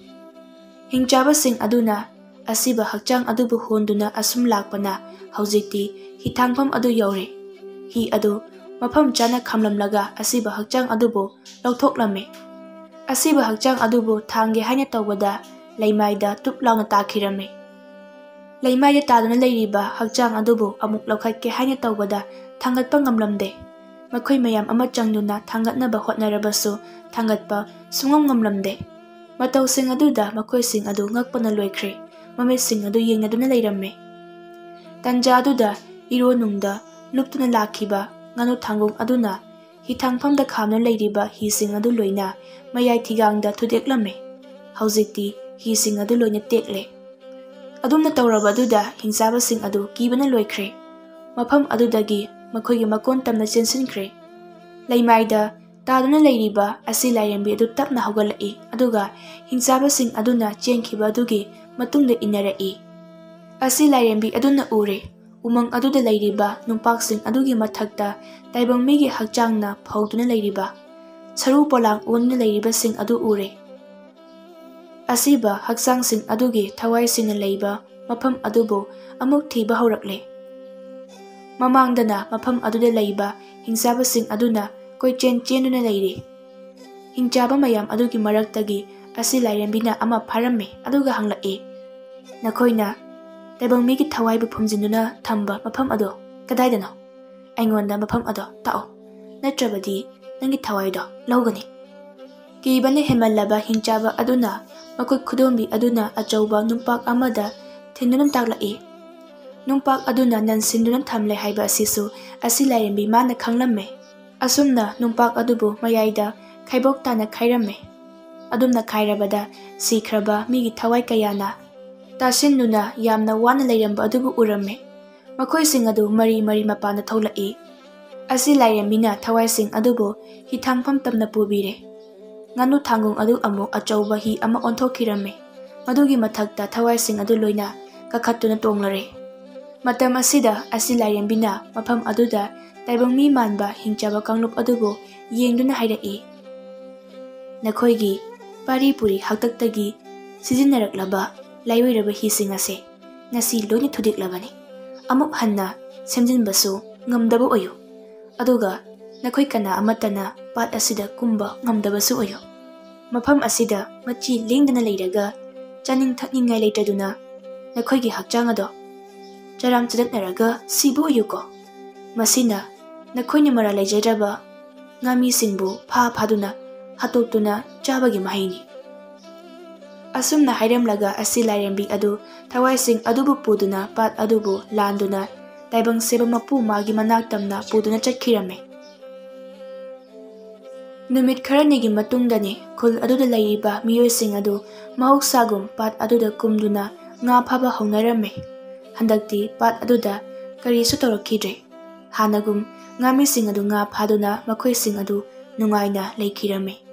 ꯍꯤꯡꯆꯥꯕꯁꯤꯡ ꯑꯗꯨꯅ ꯑꯁꯤꯕ ꯍꯛꯆꯥꯡ ꯑꯗꯨꯕꯨ ꯍꯣꯟꯗꯨꯅ ꯑꯁꯨꯝ ꯂꯥꯛꯄꯅ ꯍꯧꯖꯤꯛꯇꯤ ꯍꯤꯊꯥꯡꯐꯝ ꯑꯗꯨ ꯌꯧꯔꯦ꯫ ꯍꯤ ꯑꯗꯨ ꯃꯐꯝ ꯆꯥꯅ ꯈꯥꯝꯂꯝꯂꯒ ꯑꯁꯤꯕ ꯍꯛꯆꯥꯡ ꯑꯗꯨꯕꯨ ꯂꯧꯊꯣꯛꯂꯝꯃꯤ꯫ ꯑꯁꯤꯕ ꯍꯛꯆꯥꯡ ꯑꯗꯨꯕꯨ ꯊꯥꯡꯒꯦ ꯍꯥꯏꯅ ꯇꯧꯕꯗ ꯂꯩꯃꯥꯏꯗ ꯇꯨꯞ ꯂꯥꯎꯅ ꯇꯥꯈꯤꯔꯝꯃꯤ꯫ ꯂꯩꯃꯥꯏꯗ ꯇꯥꯗꯨꯅ ꯂꯩꯔꯤꯕ ꯍꯛꯆꯥꯡ ꯑꯗꯨꯕꯨ ꯑꯃꯨꯛ ꯂꯧꯈꯠꯀꯦ ꯍꯥꯏꯅ ꯇꯧꯕꯗ ꯊꯥꯡꯒꯠꯄ ꯉꯝꯂꯝꯗꯦ꯫ ꯃꯈꯣꯏ ꯃꯌꯥꯝ ꯑꯃ ꯆꯪꯗꯨꯅ ꯊꯥꯡꯒꯠꯅꯕ ꯍꯣꯠꯅꯔꯕꯁꯨ ꯊꯥꯡꯒꯠꯄ ꯁꯨꯡꯉꯝ ꯉꯝꯂꯝꯗꯦ꯫ ꯃꯇꯧꯁꯤꯡ ꯑꯗꯨꯗ ꯃꯈꯣꯏꯁꯤꯡ ꯑꯗꯨ ꯉꯛꯄꯅ ꯂꯣꯏꯈ꯭ꯔꯦ꯫ ꯃꯃꯤꯠꯁꯤꯡ ꯑꯗꯨ ꯌꯦꯡꯅꯗꯨꯅ ꯂꯩꯔꯝꯃꯤ꯫ ꯇꯟꯖꯥ ꯑꯗꯨꯗ ꯏꯔꯣ ꯅꯨꯡꯗ ꯂꯨꯞꯇꯨꯅ ꯂꯥꯛꯈꯤꯕ ꯉꯥꯅꯨ ꯊꯥꯡꯒꯣꯡ ꯑꯗꯨꯅ ꯍꯤꯊꯥꯡꯐꯝꯗ ꯈꯥꯝꯗꯨꯅ ꯂꯩꯔꯤꯕ ꯍꯤꯁꯤꯡ ꯑꯗꯨ ꯂꯣꯏꯅ ꯃꯌꯥꯏ ꯊꯤꯒꯥꯡꯗ ꯊꯨꯗꯦꯛꯂꯝꯃꯤ꯫ ꯍꯧꯖꯤꯛꯇꯤ ꯍꯤꯁꯤꯡ ꯑꯗꯨ ꯂꯣꯏꯅ ꯇꯦꯛꯂꯦ꯫ ꯑꯗꯨꯝꯅ ꯇꯧꯔꯕ ꯑꯗꯨꯗ ꯍꯤꯡꯆꯥꯕꯁꯤꯡ ꯑꯗꯨ ꯀꯤꯕꯅ ꯂꯣꯏꯈ꯭ꯔꯦ꯫ ꯃꯐꯝ ꯑꯗꯨꯗꯒꯤ ꯃꯈꯣꯏꯒꯤ ꯃꯀꯣꯟ ꯇꯝꯅ ꯆꯦꯟꯁꯤꯟꯈ꯭ꯔꯦ꯫ ꯂꯩꯃꯥꯏꯗ ꯇꯥꯗꯨꯅ ꯂꯩꯔꯤꯕ ꯑꯁꯤ ꯂꯥꯏꯔꯦꯝꯕꯤ ꯑꯗꯨ ꯇꯞꯅ ꯍꯧꯒꯠꯂꯛꯏ, ꯑꯗꯨꯒ ꯍꯤꯡꯆꯥꯕꯁꯤꯡ ꯑꯗꯨꯅ ꯆꯦꯟꯈꯤꯕ ꯑꯗꯨꯒꯤ ꯃꯇꯨꯡꯗ ꯏꯟꯅꯔꯛꯏ꯫ ꯑꯁꯤ ꯂꯥꯏꯔꯦꯝꯕꯤ ꯑꯗꯨꯅ ꯎꯔꯦ꯫ ꯎꯃꯪ ꯑꯗꯨꯗ ꯂꯩꯔꯤꯕ ꯅꯨꯡꯄꯥꯛꯁꯤꯡ ꯑꯗꯨꯒꯤ ꯃꯊꯛꯇ ꯇꯥꯏꯕꯪ ꯃꯤꯒꯤ ꯍꯛꯆꯥꯡꯅ ꯐꯧꯗꯨꯅ ꯂꯩꯔꯤꯕ, ꯁꯔꯨ ꯄꯣꯂꯥꯡ ꯑꯣꯟꯗꯨꯅ ꯂꯩꯔꯤꯕꯁꯤꯡ ꯑꯗꯨ ꯎꯔꯦ꯫ ꯑꯁꯤꯕ ꯍꯛꯆꯥꯡꯁꯤꯡ ꯑꯗꯨꯒꯤ ꯊꯋꯥꯏꯁꯤꯡꯅ ꯂꯩꯕ ꯃꯐꯝ ꯑꯗꯨꯕꯨ ꯑꯃꯨꯛ ꯊꯤꯕ ꯍꯧꯔꯛꯂꯦ꯫ ꯃꯃꯥꯡꯗꯅ ꯃꯐꯝ ꯑꯗꯨꯗ ꯂꯩꯕ ꯍꯤꯡꯆꯥꯕꯁꯤꯡ ꯑꯗꯨꯅ ꯀꯣꯏꯆꯦꯟ ꯆꯦꯟꯗꯨꯅ ꯂꯩꯔꯤ꯫ ꯍꯤꯡꯆꯥꯕ ꯃꯌꯥꯝ ꯑꯗꯨꯒꯤ ꯃꯔꯛꯇꯒꯤ ꯑꯁꯤ ꯂꯥꯏꯔꯦꯝꯕꯤꯅ ꯑꯃ ꯐꯥꯔꯝꯃꯤ, ꯑꯗꯨꯒ ꯍꯪꯂꯛꯏ, "ꯅꯈꯣꯏꯅ ꯇꯥꯏꯕꯪ ꯃꯤꯒꯤ ꯊꯋꯥꯏꯕꯨ ꯐꯨꯝꯖꯤꯟꯗꯨꯅ ꯊꯝꯕ ꯃꯐꯝ ꯑꯗꯨ ꯀꯗꯥꯏꯗꯅꯣ? ꯑꯩꯉꯣꯟꯗ ꯃꯐꯝ ꯑꯗꯣ ꯇꯥꯛꯑꯣ, ꯅꯠꯇ꯭ꯔꯕꯗꯤ ꯅꯪꯒꯤ ꯊꯋꯥꯏꯗꯣ ꯂꯧꯒꯅꯤ꯫" ꯀꯤꯕꯅ ꯍꯦꯟꯃꯜꯂꯕ ꯍꯤꯡꯆꯥꯕ ꯑꯗꯨꯅ ꯃꯈꯨꯠ ꯈꯨꯗꯣꯝꯕꯤ ꯑꯗꯨꯅ ꯑꯆꯧꯕ ꯅꯨꯡꯄꯥꯛ ꯑꯃꯗ ꯊꯤꯟꯗꯨꯅ ꯇꯥꯛꯂꯛꯏ꯫ ꯅꯨꯡꯄꯥꯛ ꯑꯗꯨꯅ ꯅꯟꯁꯤꯟꯗꯨꯅ ꯊꯝꯂꯦ ꯍꯥꯏꯕ ꯑꯁꯤꯁꯨ ꯑꯁꯤ ꯂꯥꯏꯔꯦꯝꯕꯤ ꯃꯥꯅ ꯈꯪꯂꯝꯃꯦ꯫ ꯑꯁꯨꯝꯅ ꯅꯨꯡꯄꯥꯛ ꯑꯗꯨꯕꯨ ꯃꯌꯥꯏꯗ ꯈꯩꯕꯣꯛ ꯇꯥꯅ ꯈꯥꯏꯔꯝꯃꯦ꯫ ꯑꯗꯨꯝꯅ ꯈꯥꯏꯔꯕꯗ ꯁꯤꯈ꯭ꯔꯕ ꯃꯤꯒꯤ ꯊꯋꯥꯏ ꯀꯌꯥꯅ ꯇꯥꯁꯤꯟꯗꯨꯅ ꯌꯥꯝꯅ ꯋꯥꯅ ꯂꯩꯔꯝꯕ ꯑꯗꯨꯕꯨ ꯎꯔꯝꯃꯦ꯫ ꯃꯈꯣꯏꯁꯤꯡ ꯑꯗꯨ ꯃꯔꯤ ꯃꯔꯤ ꯃꯄꯥꯟꯗ ꯊꯣꯛꯂꯛꯏ꯫ ꯑꯁꯤ ꯂꯥꯏꯔꯦꯝꯕꯤꯅ ꯊꯋꯥꯏꯁꯤꯡ ꯑꯗꯨꯕꯨ ꯍꯤꯊꯥꯡꯐꯝ ꯇꯝꯅ ꯄꯨꯕꯤꯔꯦ꯫ ꯉꯥꯅꯨ ꯊꯥꯡꯒꯣꯡ ꯑꯗꯨ ꯑꯃꯨꯛ ꯑꯆꯧꯕ ꯍꯤ ꯑꯃ ꯑꯣꯟꯊꯣꯛꯈꯤꯔꯝꯃꯤ꯫ ꯃꯗꯨꯒꯤ ꯃꯊꯛꯇ ꯊꯋꯥꯏꯁꯤꯡ ꯑꯗꯨ ꯂꯣꯏꯅ ꯀꯥꯈꯠꯇꯨꯅ ꯇꯣꯡꯂꯔꯦ꯫ ꯃꯇꯝ ꯑꯁꯤꯗ ꯑꯁꯤ ꯂꯥꯏꯔꯦꯝꯕꯤꯅ ꯃꯐꯝ ꯑꯗꯨꯗ ꯇꯥꯏꯕꯪ ꯃꯤ ꯃꯥꯟꯕ ꯍꯤꯡꯆꯥꯕ ꯀꯥꯡꯂꯨꯞ ꯑꯗꯨꯕꯨ ꯌꯦꯡꯗꯨꯅ ꯍꯥꯏꯔꯛꯏ, "ꯅꯈꯣꯏꯒꯤ ꯄꯥꯔꯤ ꯄꯨꯔꯤ ꯍꯥꯛꯇꯛꯇꯒꯤ ꯁꯤꯖꯤꯟꯅꯔꯛꯂꯕ ꯂꯥꯏꯑꯣꯏꯔꯕ ꯍꯤꯁꯤꯡ ꯑꯁꯦ ꯉꯁꯤ ꯂꯣꯏꯅ ꯊꯨꯗꯦꯛꯂꯕꯅꯤ꯫ ꯑꯃꯨꯛ ꯍꯟꯅ ꯁꯦꯝꯖꯤꯟꯕꯁꯨ ꯉꯝꯗꯕ ꯑꯣꯏꯌꯨ꯫ ꯑꯗꯨꯒ ꯅꯈꯣꯏ ꯀꯅꯥ ꯑꯃꯠꯇꯅ ꯄꯥꯠ ꯑꯁꯤꯗ ꯀꯨꯝꯕ ꯉꯝꯗꯕꯁꯨ ꯑꯣꯏꯌꯨ꯫ ꯃꯐꯝ ꯑꯁꯤꯗ ꯃꯆꯤ ꯂꯦꯡꯗꯅ ꯂꯩꯔꯒ ꯆꯥꯅꯤꯡ ꯊꯛꯅꯤꯡꯉꯥꯏ ꯂꯩꯇꯗꯨꯅ ꯅꯈꯣꯏꯒꯤ ꯍꯛꯆꯥꯡ ꯑꯗꯣ ꯆꯔꯥꯝ ꯆꯗꯠꯅꯔꯒ ꯁꯤꯕ ꯑꯣꯏꯌꯨꯀꯣ꯫ ꯃꯁꯤꯅ ꯅꯈꯣꯏꯅ ꯃꯔꯥ ꯂꯩꯖꯗ꯭ꯔꯕ ꯉꯥꯃꯤꯁꯤꯡꯕꯨ ꯐꯥ ꯐꯥꯗꯨꯅ ꯍꯥꯠꯇꯣꯛꯇꯨꯅ ꯆꯥꯕꯒꯤ ꯃꯍꯩꯅꯤ"꯫ ꯑꯁꯨꯝꯅ ꯍꯥꯏꯔꯝꯂꯒ ꯑꯁꯤ ꯂꯥꯏꯔꯦꯝꯕꯤ ꯑꯗꯨ ꯊꯋꯥꯏꯁꯤꯡ ꯑꯗꯨꯕꯨ ꯄꯨꯗꯨꯅ ꯄꯥꯠ ꯑꯗꯨꯕꯨ ꯂꯥꯟꯗꯨꯅ ꯇꯥꯏꯕꯪ ꯁꯦꯝꯕ ꯃꯄꯨ ꯃꯥꯒꯤ ꯃꯅꯥꯛ ꯇꯝꯅ ꯄꯨꯗꯨꯅ ꯆꯠꯈꯤꯔꯝꯃꯤ꯫ ꯅꯨꯃꯤꯠ ꯈꯔꯅꯤꯒꯤ ꯃꯇꯨꯡꯗꯅꯤ ꯈꯨꯜ ꯑꯗꯨꯗ ꯂꯩꯔꯤꯕ ꯃꯤꯑꯣꯏꯁꯤꯡ ꯑꯗꯨ ꯃꯍꯧꯁꯥꯒꯨꯝ ꯄꯥꯠ ꯑꯗꯨꯗ ꯀꯨꯝꯗꯨꯅ ꯉꯥ ꯐꯥꯕ ꯍꯧꯅꯔꯝꯃꯤ꯫ ꯍꯟꯗꯛꯇꯤ ꯄꯥꯠ ꯑꯗꯨꯗ ꯀꯔꯤꯁꯨ ꯇꯧꯔꯛꯈꯤꯗ꯭ꯔꯦ꯫ ꯍꯥꯟꯅꯒꯨꯝ ꯉꯥꯃꯤꯁꯤꯡ ꯑꯗꯨ ꯉꯥ ꯐꯥꯗꯨꯅ ꯃꯈꯣꯏꯁꯤꯡ ꯑꯗꯨ ꯅꯨꯡꯉꯥꯏꯅ ꯂꯩꯈꯤꯔꯝꯃꯤ꯫